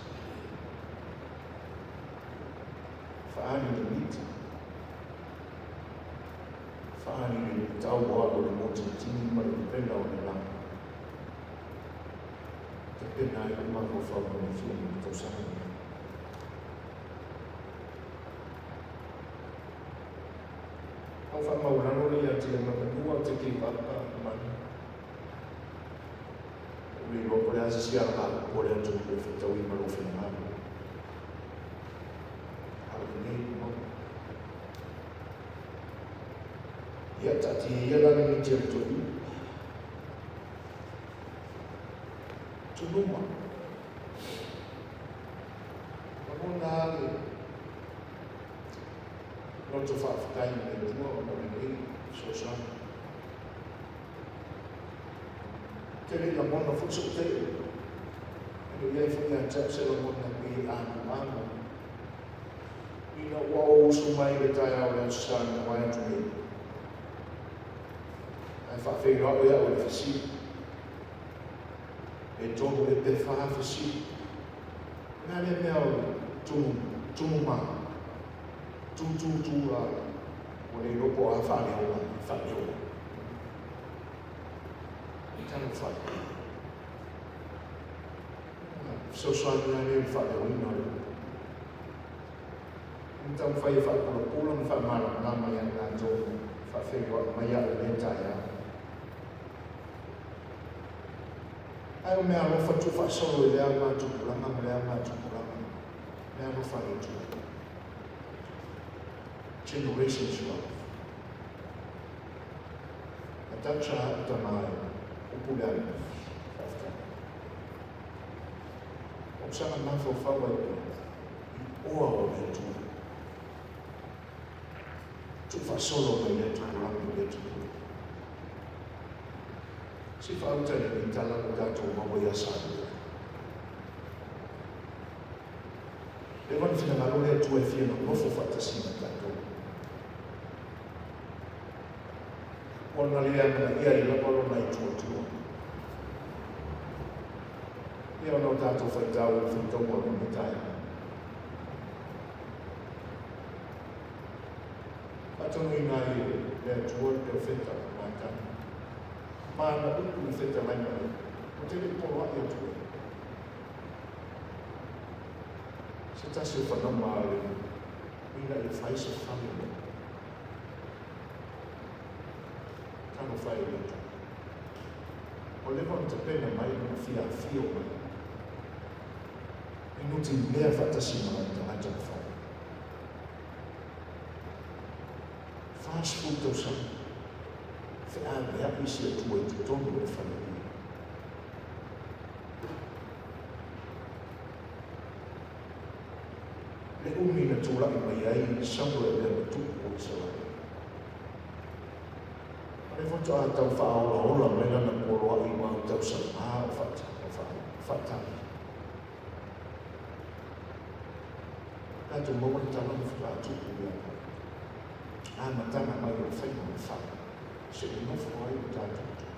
Faaali le miti, faaali le luitau o au o le motinitini ma le pepela o le lagi. Tapena ai lou mafaufau mo le afio mai le tausaga lenei. Au faamaualalo le ia te ia mamanua te give up money. Ou le iloa po o le a se isi alagaopo a le atunuu e fetaui ma lou finagalo. A o lenei le mau. Ia, taatia ia la le miti a le toeaina. Tunuma. Lagona lava le loto faafetai i le Atua ona o lenei fesoasoani. Ou te le i lagona foi sou tele. E le o i ai foi ia te au se lagona e pei e amuamu ina ua ou usu mai i le taeao o le Aso Sa na mavae atu nei. Ae faafeiloai au i le fesili. Pe tolu ea pe fa fesili. O le a lea mea o le tumu, tumu ma, tu tu tu a, ua le iloa po o a faaleoga, faaleoga. Talofa e. Fesoasoani lava lea i le faaleoina o le upu. Na taumafai e faapulapula ma faamalamalama ia i latou na faafeiloai mai au i lea taeao. Ae o mea alofa tuufaasolo i lea augatupulaga ma lea augatupulaga, mea alofa a le Atua. Generations love. Natasha a'u tama e upu le alii. Faafetai. Ou saga mafaufau ai pea i oa o le Atua. Tuufaasolo mai lea tupulaga i lea tupulaga. Se i faauta i lenei tala ua tatou maua ia Samoa. Leva na finagalo le Atua e fia nonofo faatasi ma tatou. Ona le amanaia ai lava lona ituatua. Ia ona o tatou faitau i le faitauga o lenei taeao. Faatonuina ai e le Atua le perofeta o Natana, ma ana upu na fetalai mai ai, Ou te le i poloai atu ai. Se tasi o fanau a le nuu, ina ia fai se fale mo. Talofa e i le Atua. Ua leva ona tapena mai lona fia afio mai. E nutimea faatasi ma lona tagata na fai. 40 tausaga feaveai si Atua i totonu o le fale ia. Le umi na tulai mai ai Saulo e avea ma tupu o Isaraele. O lea faatoa tau faaolaola mai lana poloai mau tausaga o faatali. Tatou maua le tala na faatoa tupu ia amataga mai o le faiga o le fale, se i nofo ai lo tatou Atua.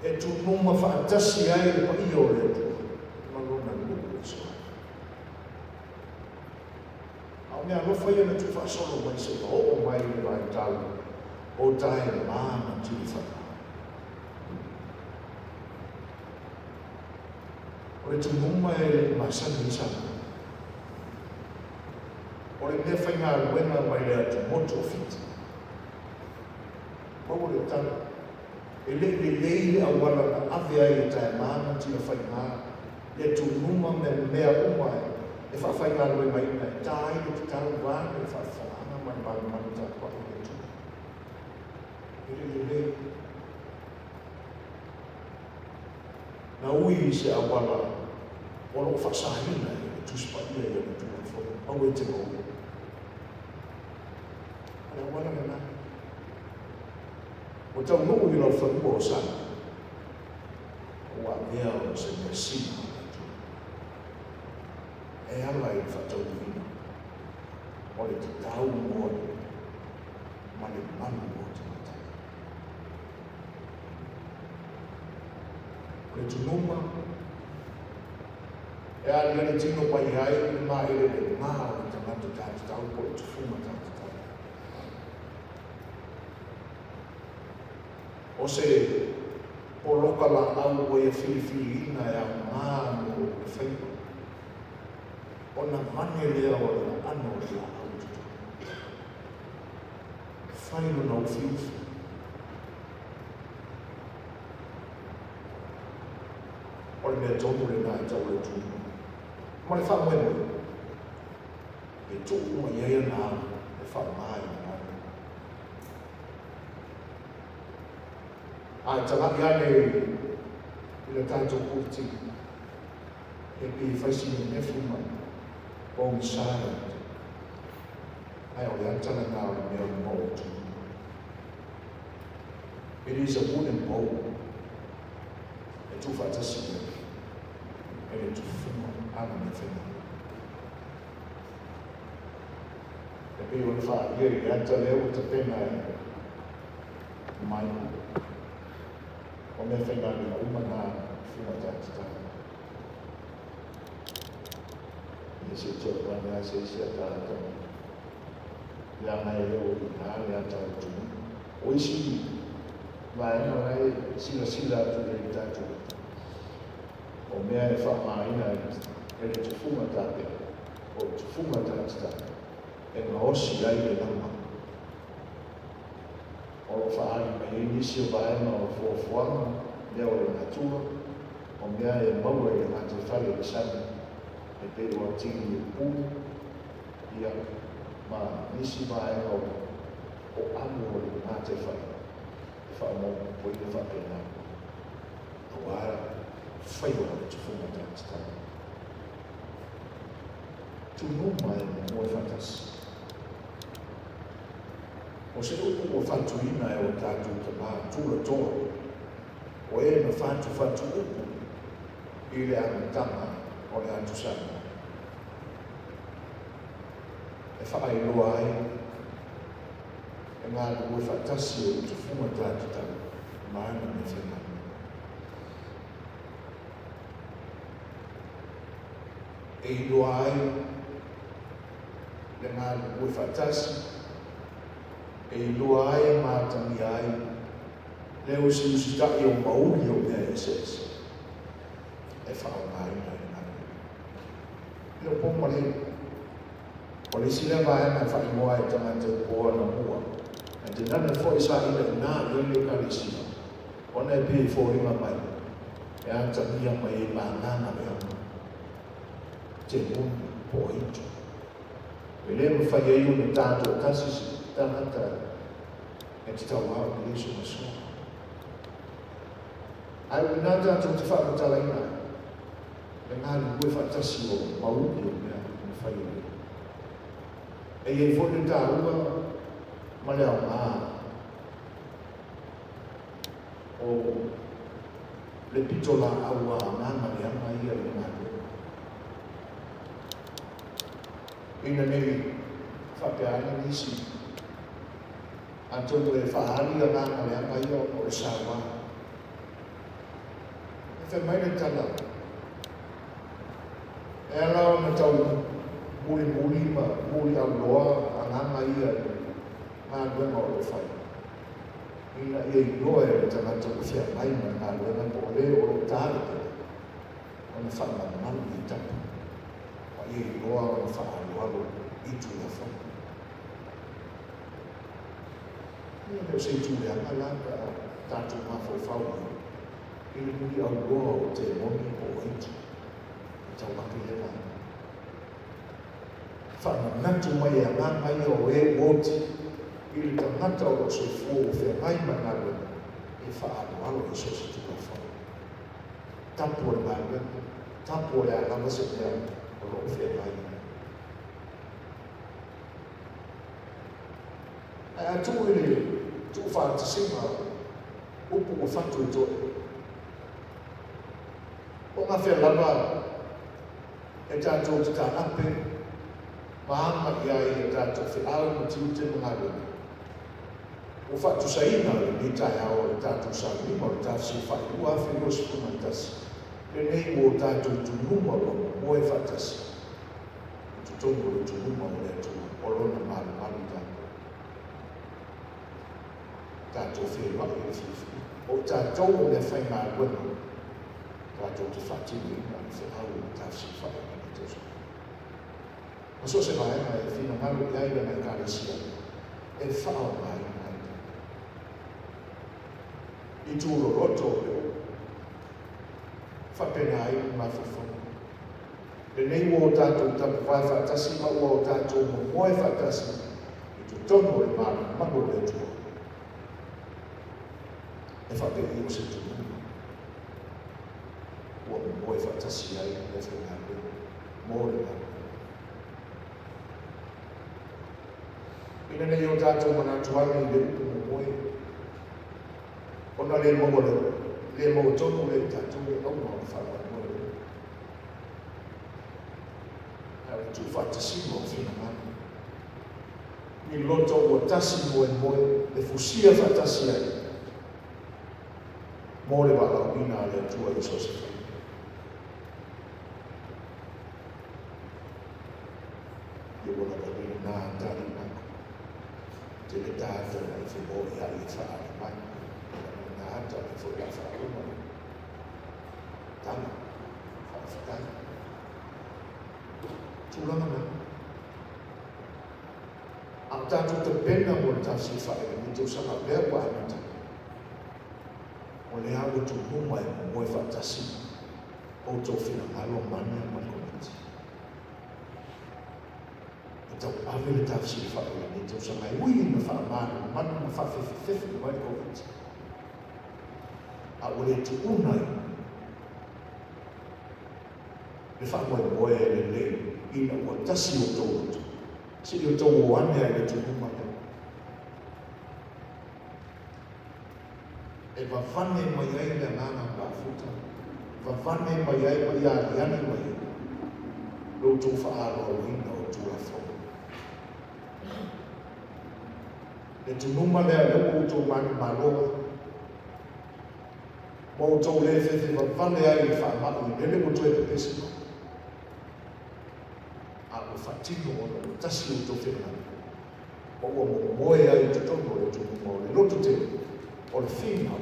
E tunuma faatasi ai le paia o le Atua ma lona nuu o Isaraele. A o mea alofa ia na tuufaasolo mai seia oo mai i le vaitau o tae ma na tilifana. O le tunuma e le i masani ai Samoa. O le mea faigaluega mai le atumotu o Fiti. Maua le tala. E le'i lelei le auala na ave ai e Taema ma Tilafaiga le tunuma ma mea uma e faafaigaluegaina e ta ai le tatau vaeane le faafofogaaga ma le malumalu tapuai o le Atua. E le'i lelei. Na ui i se auala o lo o faasaina e le Tusi Paia i ana Tulafono, aua e te maua. O le auala lena. Ua taunuu i laufanua o Samoa, ua avea o se measina a le Atua e ala i le faataunuuina o le tatau moe ma le malu o tagata. O le tunuma e aliali tino mai ai le maelele ma o le tagata tatatau po o le tufuga tatatau. O se poloka laau ua ia filifiliina e aoga mo le faiva, ona vane lea o lona ano o le laau i totonu. Fai lona ufiufi. O le mea tonu lena e tau o le tunuma. Ma le faamoemoe, e tuu uma i ai ana amu e faaaoga i le galuega. Ae tala'i ane i le tatou puti, e pei e fai si nenefu ma pogisa le ata. Ae o le ata lena o le mea o le maotu. It is a wooden bowl e tuufaatasi i ai e le tufuga ana mea faigaluega. E pei ona faaalia i le ata lea ua tapena e Michael. O mea faigaluega uma na fuga tatatau. Ia se i toe ane lava se isi ata ata mai. Leaga e le o i ina le ata o le atunuu. O isi vaega la e silasila atu i ai le tatou ata, o mea e faaaogaina e le tufuga tapena, o le tufuga tatatau e gaosi ai le lama. O lo o faaali mai ai nisi o vaega o fuafuaga, mea o le natura, o mea e maua i le gataifale i le sami, e pei o atili e pulu, ia, ma nisi vaega o o amu o le gataifale e faamaopoopoina faapena, aua faiva o le tufuga tatatau. Tunuma e momoe faatasi. O se upu ua fatuina e o tatou tamā tulatoa, o e na fatufatu upu i le amataga o le Atu Samoa, e faailoa ai e galulue faatasi o le tufuga tatatau ma ana mea faigaluega. E iloa ai le galulue faatasi, e iloa ai ma atagia ai le usiusitaʻi o mauli o mea eseese e faaaogaina i le galuega. E le o po ma le O le isi lea vaega e faaigoa ai tagata i po anamua, ae tainane foi sa inaina i ai le Ekalesia, ona e pei e foliga mai e atagia mai ai ma agaga leaga, temoni po o aitu. E le mafai ai ona ta toatasi se tagata e te tauao i Iesu Masia. Ae o i ina tatou te faamatalaina ai le galulue faatasi o mauli o mea e mafai e le. E i ai foi le taua ma le aoga o le pitolaau a agaga leaga ia i le galuega. Ina ne i faapea ane nisi, atonu e faaali agaga leaga ia ona o le saua. E fai mai le tala, e ala ona tau mulimuli ma muliauloa agaga ia i le galuega o lo o fai, ina ia iloa e le tagata ua feagai ma le galuega po o le o lo o ta le pele, ona faamalumalu i tapa, ma ia iloa ona faaaloalo i Tulafono. Ia e le o se itu leaga la pe a tatou mafaufau ai i le muliauloa o temoni po o aija e tau ake ia vaega. Faamanatu mai e agaga ia o e ua oti i le tagata o lo o soifua ua feagai ma le galuega e faaaloalo i so o se Tulafono. Tapu o le galuega, tapu o le a lava se mea o lo o feagai ai. Ae a tuu i le tuufaatasiga upu ua fatu i toe, o gafea lava e tatou te taape ma aga i ai a tatou feau ma tiute ma galuega. Ua faatusaina lenei taeao o le tatou sauniga o le tafesilafai 2021, lenei ua o tatou tunuma ua momoe faatasi i totonu o le tunuma o le Atua, o Lona malumalu tatou. Tatou feiloai i le fiafia. O tatou o meafaigaluega tatou te faatinoina le feau o le tafesilafai o lenei tausaga. Ma so o se vaega e finagalo i ai lana Ekalesia e faaaogaina ai tatou. I tūloloto o le upu, faapena ai le mafaufauga. Lenei ua o tatou tapuvae faatasi ma ua o tatou momoe faatasi i totonu o le malumalu o le Atua. E faapei o se tunuma ua momoe faatasi ai le aufaigaluega mo le galuega. Ina nei o tatou manatu ane i le upu momoe, ona le maua le, le maua tonu lea i tatou le auga o le faamoemoe lea. Ae o le tuufaatasiga o finagalo, ni loto ua tasi moemoe e fusia faatasi ai mo le valaauina a le Atua i so o se faiga. Ia ua lava lena tali mako. Te le tāta na i whenō i a i whaali mai. Nā ata i whoi la whauma. Tala, whaawhitai. Tūlanga na. A o tātou tapena mo le tafesilafai o lenei tausaga lea ua amata. O lea ua tunuma e momoe faatasi outou finagalo mana ma le Komiti. E tauave le tafesilafai o lenei tausaga e ui ina faamalumalu ma faafefefefe mai le Koviti. A ua le tuuna ai le faamoemoe lelei ina ua tasi outou loto, se i outou o ane ai le tunuma lea. E vavane mai ai le agaga mafuta, vavane mai ai ma ia aliali mai ai lo outou faaaloaloina o Tulafono. Le tunuma lea lea ua outou manumalo ai, ma outou le fefe vavale ai i le faamai lele ua toe pepesi mai, a ua faatino ona ua tasi outou finagalo, ma ua momoe ai i totonu o le tunuma o le loto tele o le finau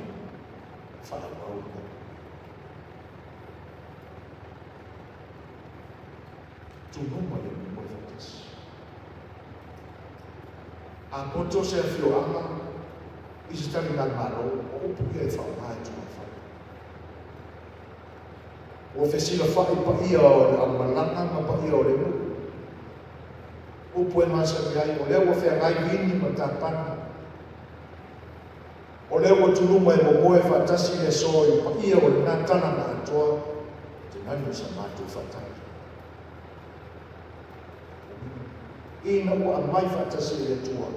faaauau lena. Tunuma ia momoe faatasi. A poto se afioaga i se taligalimalo, o upu ia e faaaoga e Tulafono. Ua fesilafai paia o le aumalaga ma paia o le nuu. Upu e masani ai, o lea ua feagai vini ma tapani. O lea ua tunuma e momoe faatasi le aso i paia o lena tala na atoa te nani o sa matou faatali. Ina ua aumai faatasi e le Atua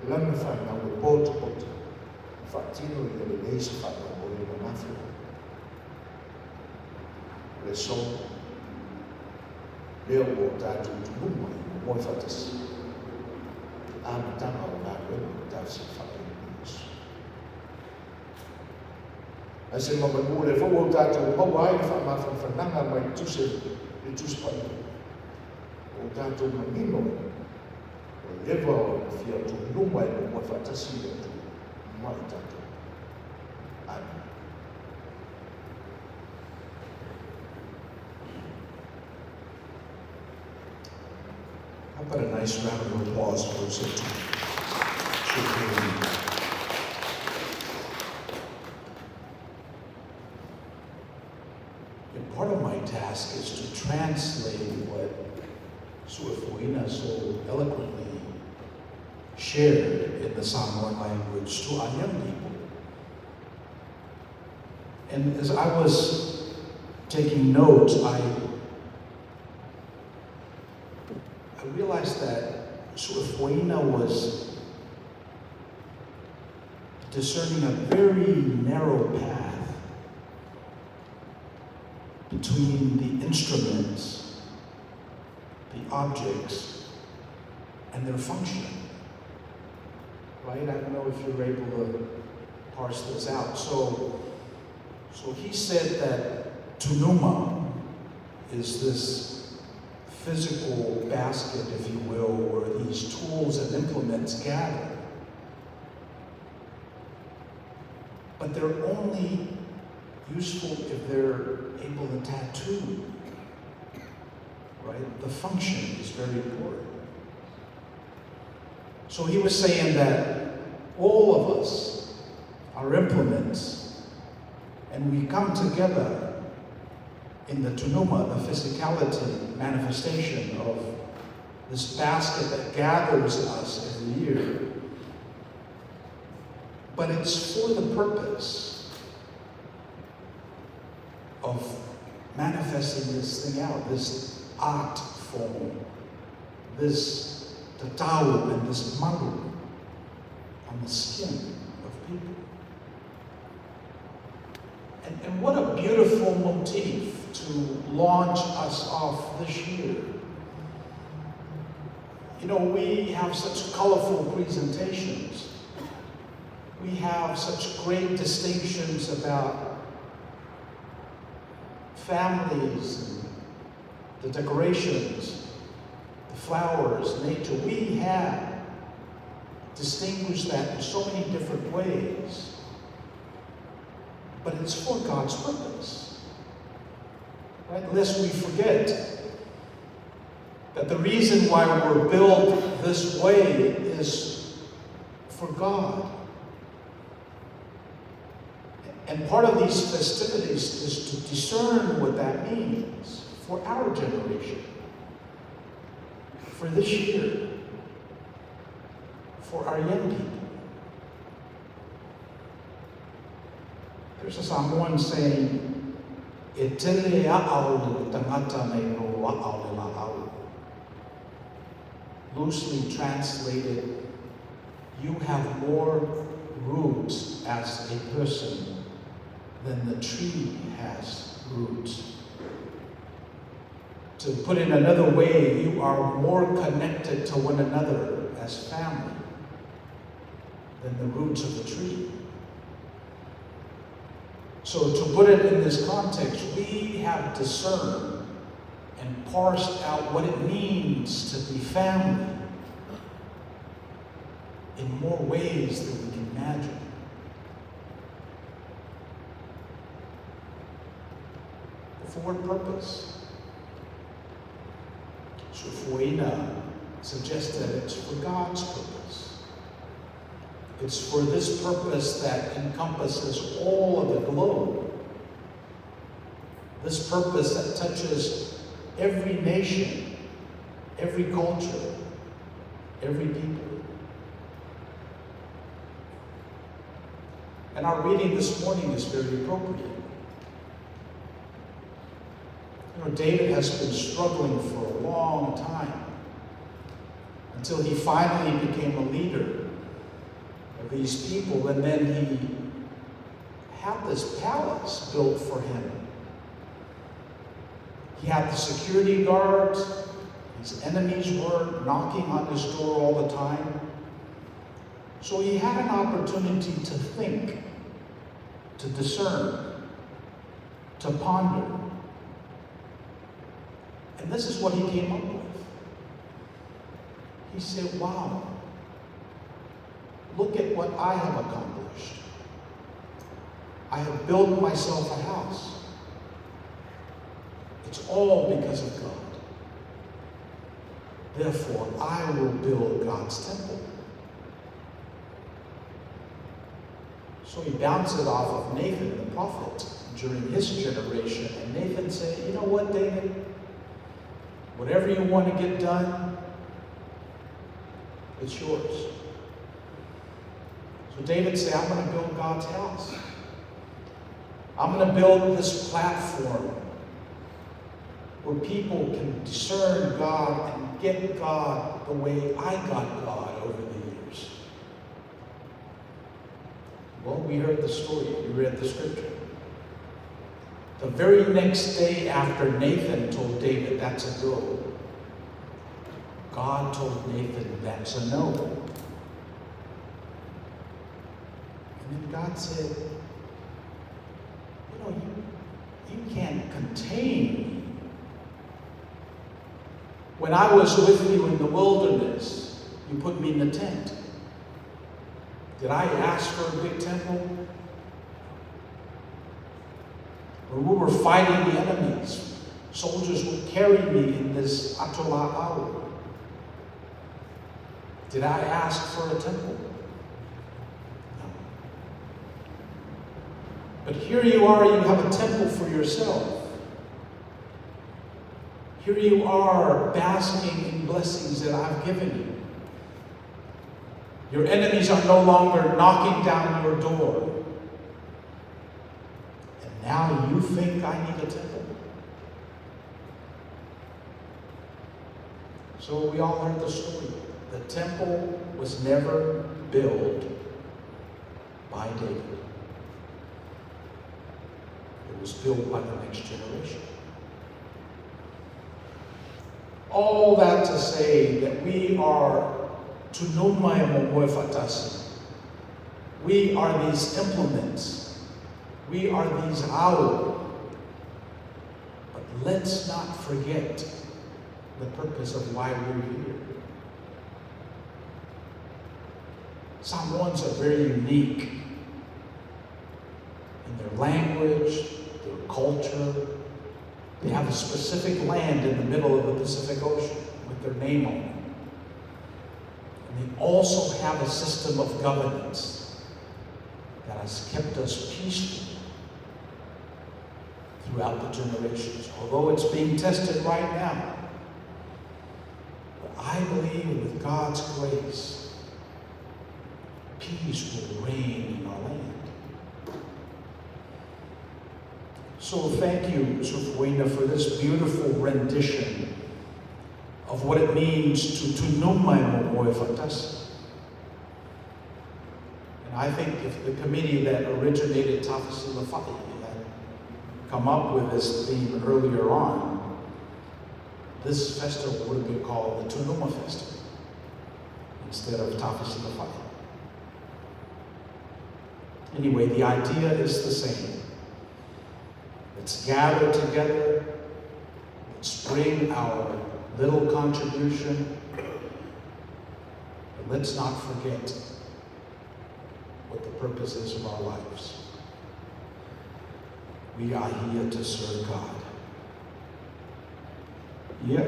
lana fanau e potopoto ma faatino ia lelei se faamoemoe i lona afioga. O le aso lea ua o tatou tunuma i momoe faatasi, amataga o galuega o tafesilafai i lenei aso. Ae se mamanu o lea foi ua o tatou maua ai le faamafanafanaga mai le Tusi le Tusi Paia. Ua o tatou manino ua leva ona fia tunuma e momoe faatasi le Atua ma i tatou. Amen. How about a nice round of applause for those that And part of my task is to translate what Su'ufuina so eloquently shared in the Samoan language to our young people. And as I was taking notes, I realized that Su'ufuina was discerning a very narrow path between the instruments, the objects, and their function. Right? I don't know if you're able to parse this out. So he said that tunuma is this physical basket, if you will, where these tools and implements gather. But they're only useful if they're able to tattoo, right? The function is very important. So he was saying that all of us are implements, and we come together in the tunuma, the physicality manifestation of this basket that gathers us every year. But it's for the purpose of manifesting this thing out, this art form, this tatau and this malu on the skin of people. And what a beautiful motif to launch us off this year. You know, we have such colorful presentations. We have such great distinctions about families and the decorations, the flowers, nature. We have distinguished that in so many different ways. But it's for God's purpose. Right? Lest we forget that the reason why we're built this way is for God. And part of these festivities is to discern what that means for our generation, for this year, for our young people. There's a Samoan saying, E tele a'au le tangata nei ro a'au le la'au. Loosely translated, you have more roots as a person than the tree has roots. To put it another way, you are more connected to one another as family than the roots of the tree. So to put it in this context, we have discerned and parsed out what it means to be family in more ways than we can imagine. But for what purpose? Su'ufuina suggests that it's for God's purpose. It's for this purpose that encompasses all of the globe. This purpose that touches every nation, every culture, every people. And our reading this morning is very appropriate. You know, David has been struggling for a long time until he finally became a leader of these people, and then he had this palace built for him. He had the security guards. His enemies were knocking on his door all the time. So he had an opportunity to think, to discern, to ponder. And this is what he came up with. He said, wow, look at what I have accomplished. I have built myself a house. It's all because of God. Therefore, I will build God's temple. So he bounced it off of Nathan, the prophet. during his generation. And Nathan said, You know what, David? Whatever you want to get done, it's yours. So David said, I'm going to build God's house. I'm going to build this platform where people can discern God and get God the way I got God over the years. Well, we heard the story, we read the scripture. The very next day after Nathan told David that's a go, God told Nathan that's a no. And then God said, You know, you can't contain me. When I was with you in the wilderness, you put me in the tent. Did I ask for a big temple? When we were fighting the enemies, soldiers would carry me in this atola'au. Did I ask for a temple? No. But here you are, you have a temple for yourself. Here you are basking in blessings that I've given you. Your enemies are no longer knocking down your door. And now you think I need a temple? So we all heard the story. The temple was never built by David. It was built by the next generation. All that to say that we are tunuma e fatasi. We are these implements. We are these owl. But let's not forget the purpose of why we're here. Samoans are very unique in their language, their culture. They have a specific land in the middle of the Pacific Ocean with their name on it. And they also have a system of governance that has kept us peaceful throughout the generations, although it's being tested right now. But I believe with God's grace, peace will reign in our land. So thank you, Sofuina, for this beautiful rendition of what it means to tunuma e fatasi. And I think if the committee that originated Tafesilafa'i had come up with this theme earlier on, this festival would have been called the Tunuma Festival instead of Tafesilafa'i. Anyway, the idea is the same. Let's gather together. Let's bring our little contribution. But let's not forget what the purpose is of our lives. We are here to serve God. Ia,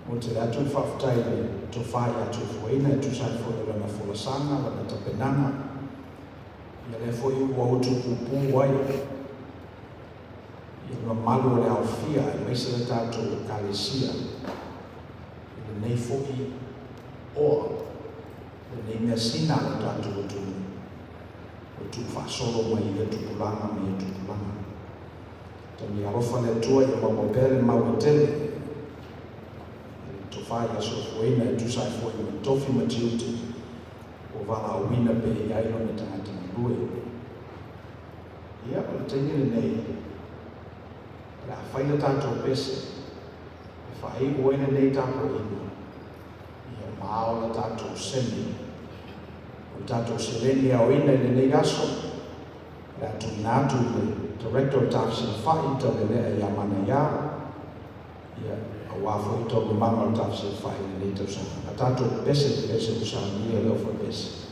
o te atu whawhtai le tofā i atu fuaina e tusa ai foi o lana folasaga, lana tapenaga, ia lea foi ua utu pupū ai ia le mamalu o le aofia aemaise le tatou Ekalesia i lenei foi oa, lenei measina a lo tatou atunuu ua tuufaasolo mai ia tupulaga ma ia tupulaga. Tagi alofa le Atua ia maua pea le mau e tele i le tofa i aso fuaina e tusa ai foi ma tofi ma tiute ua valaauina pea i ai lona tagata galue. Ia, o le taimi lenei, o le a fai le tatou pese e faaiu ai lenei tapuaiga, ia ma o le tatou semi. O le tatou seleni e aoina i lenei aso, o le a tuuina atu i le Director o Tafesilafa'i Taulelea ia Manaia, ia, aua foi taualumaga o le Tafesilafa'i i lenei tausaga. A tatou pese le pese ua saunia e le ofa pese.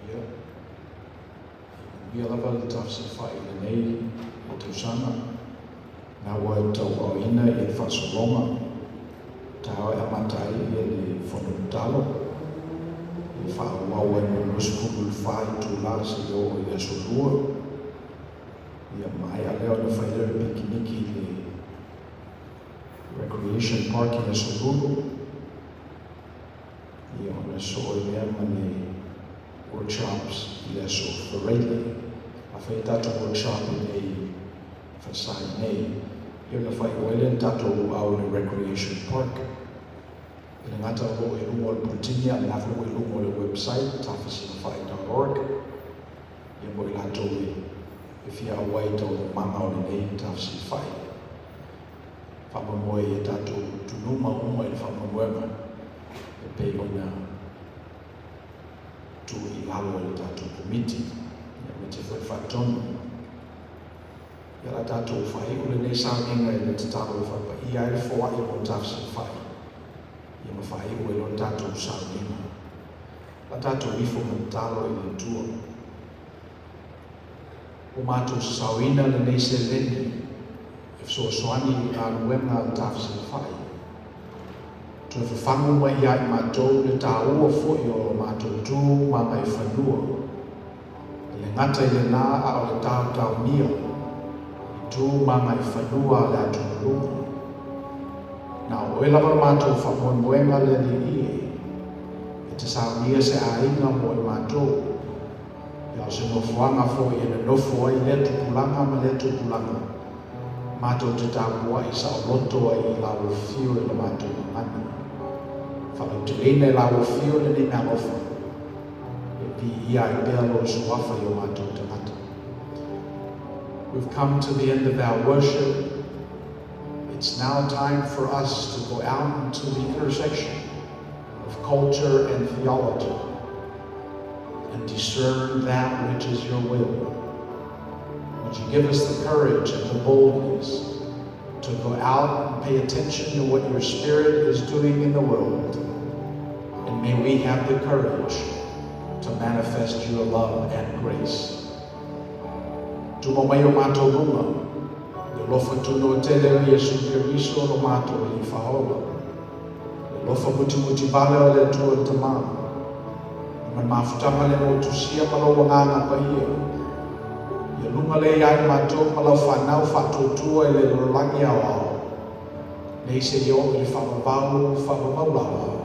Ia, manuia lava le tafesilafai i lenei tausaga. Na ua e tauaaoina i le faasologa taeao e amata ai le fono tatalo, e faaauau ai mo le 24 itula seia oo i le aso Lua. Ia maea lea ona fai lea o le pikiniki i le Recreation Park i Aso Lulu. Ia, ona soo ai lea ma le workshops i le aso Faraile. A fai tatou workshop i nei Falesā nei, ia ona faaiu ai lea na tatou luau i le Recreation Park. E le gata o loo i luga o le puletini, a o lena foi ua i luga o le website tafasilafai.org, ia mo i latou e fia auai i taualumaga o lenei tafasilafai. Faamoemoe ia tatou tunuma uma i le faamoemoega e pei ona tuu i lalo e le tatou komiti, ia aemaise foi le faatonu. Ia la tatou faaiu lenei sauniga i le tatalo e faapaia ai le foai mo le tafasilafai, ia ma faaiu ai loa le tatou sauniga. La tatou ifo ma tatalo i le Atua. Ua matou sasaoina lenei seleni e fesoasoani i galuega a le tafasilafai. Toe fafagu mai ia i matou le tāua foi o lo matou tu ma agaifanua. E le gata i lenā a o le taotaomia i tu ma agaifanua a le atunuu. Na o oe lava le matou faamoemoega le Alii e, e te saunia se aiga mo i matou. Ia o se nofoaga foi e nonofo ai lea tupulaga ma lea tupulaga, matou te tapuai saoloto ai i lau afio i la matou gagana. Faalauteleina i lau afio lenei meaalofa, e viia ai pea lou suafa i o matou tagata. We've come to the end of our worship. It's now time for us to go out into the intersection of culture and theology and discern that which is your will. Would you give us the courage and the boldness to go out and pay attention to what your Spirit is doing in the world? And may we have the courage to manifest your love and grace. Tuma mai o matou luga, le alofa tunoa tele o Iesu Keriso lo matou Alii Faaola, le alofa mutimuti vale o le Atua le Tama, ma le mafutaga le motusia ma lou Agaga Paia, ia luga lea ia i matou ma lau fanau faatuatua i le lalolagi aoao, nei seia oo i le faavavau faavavau lava.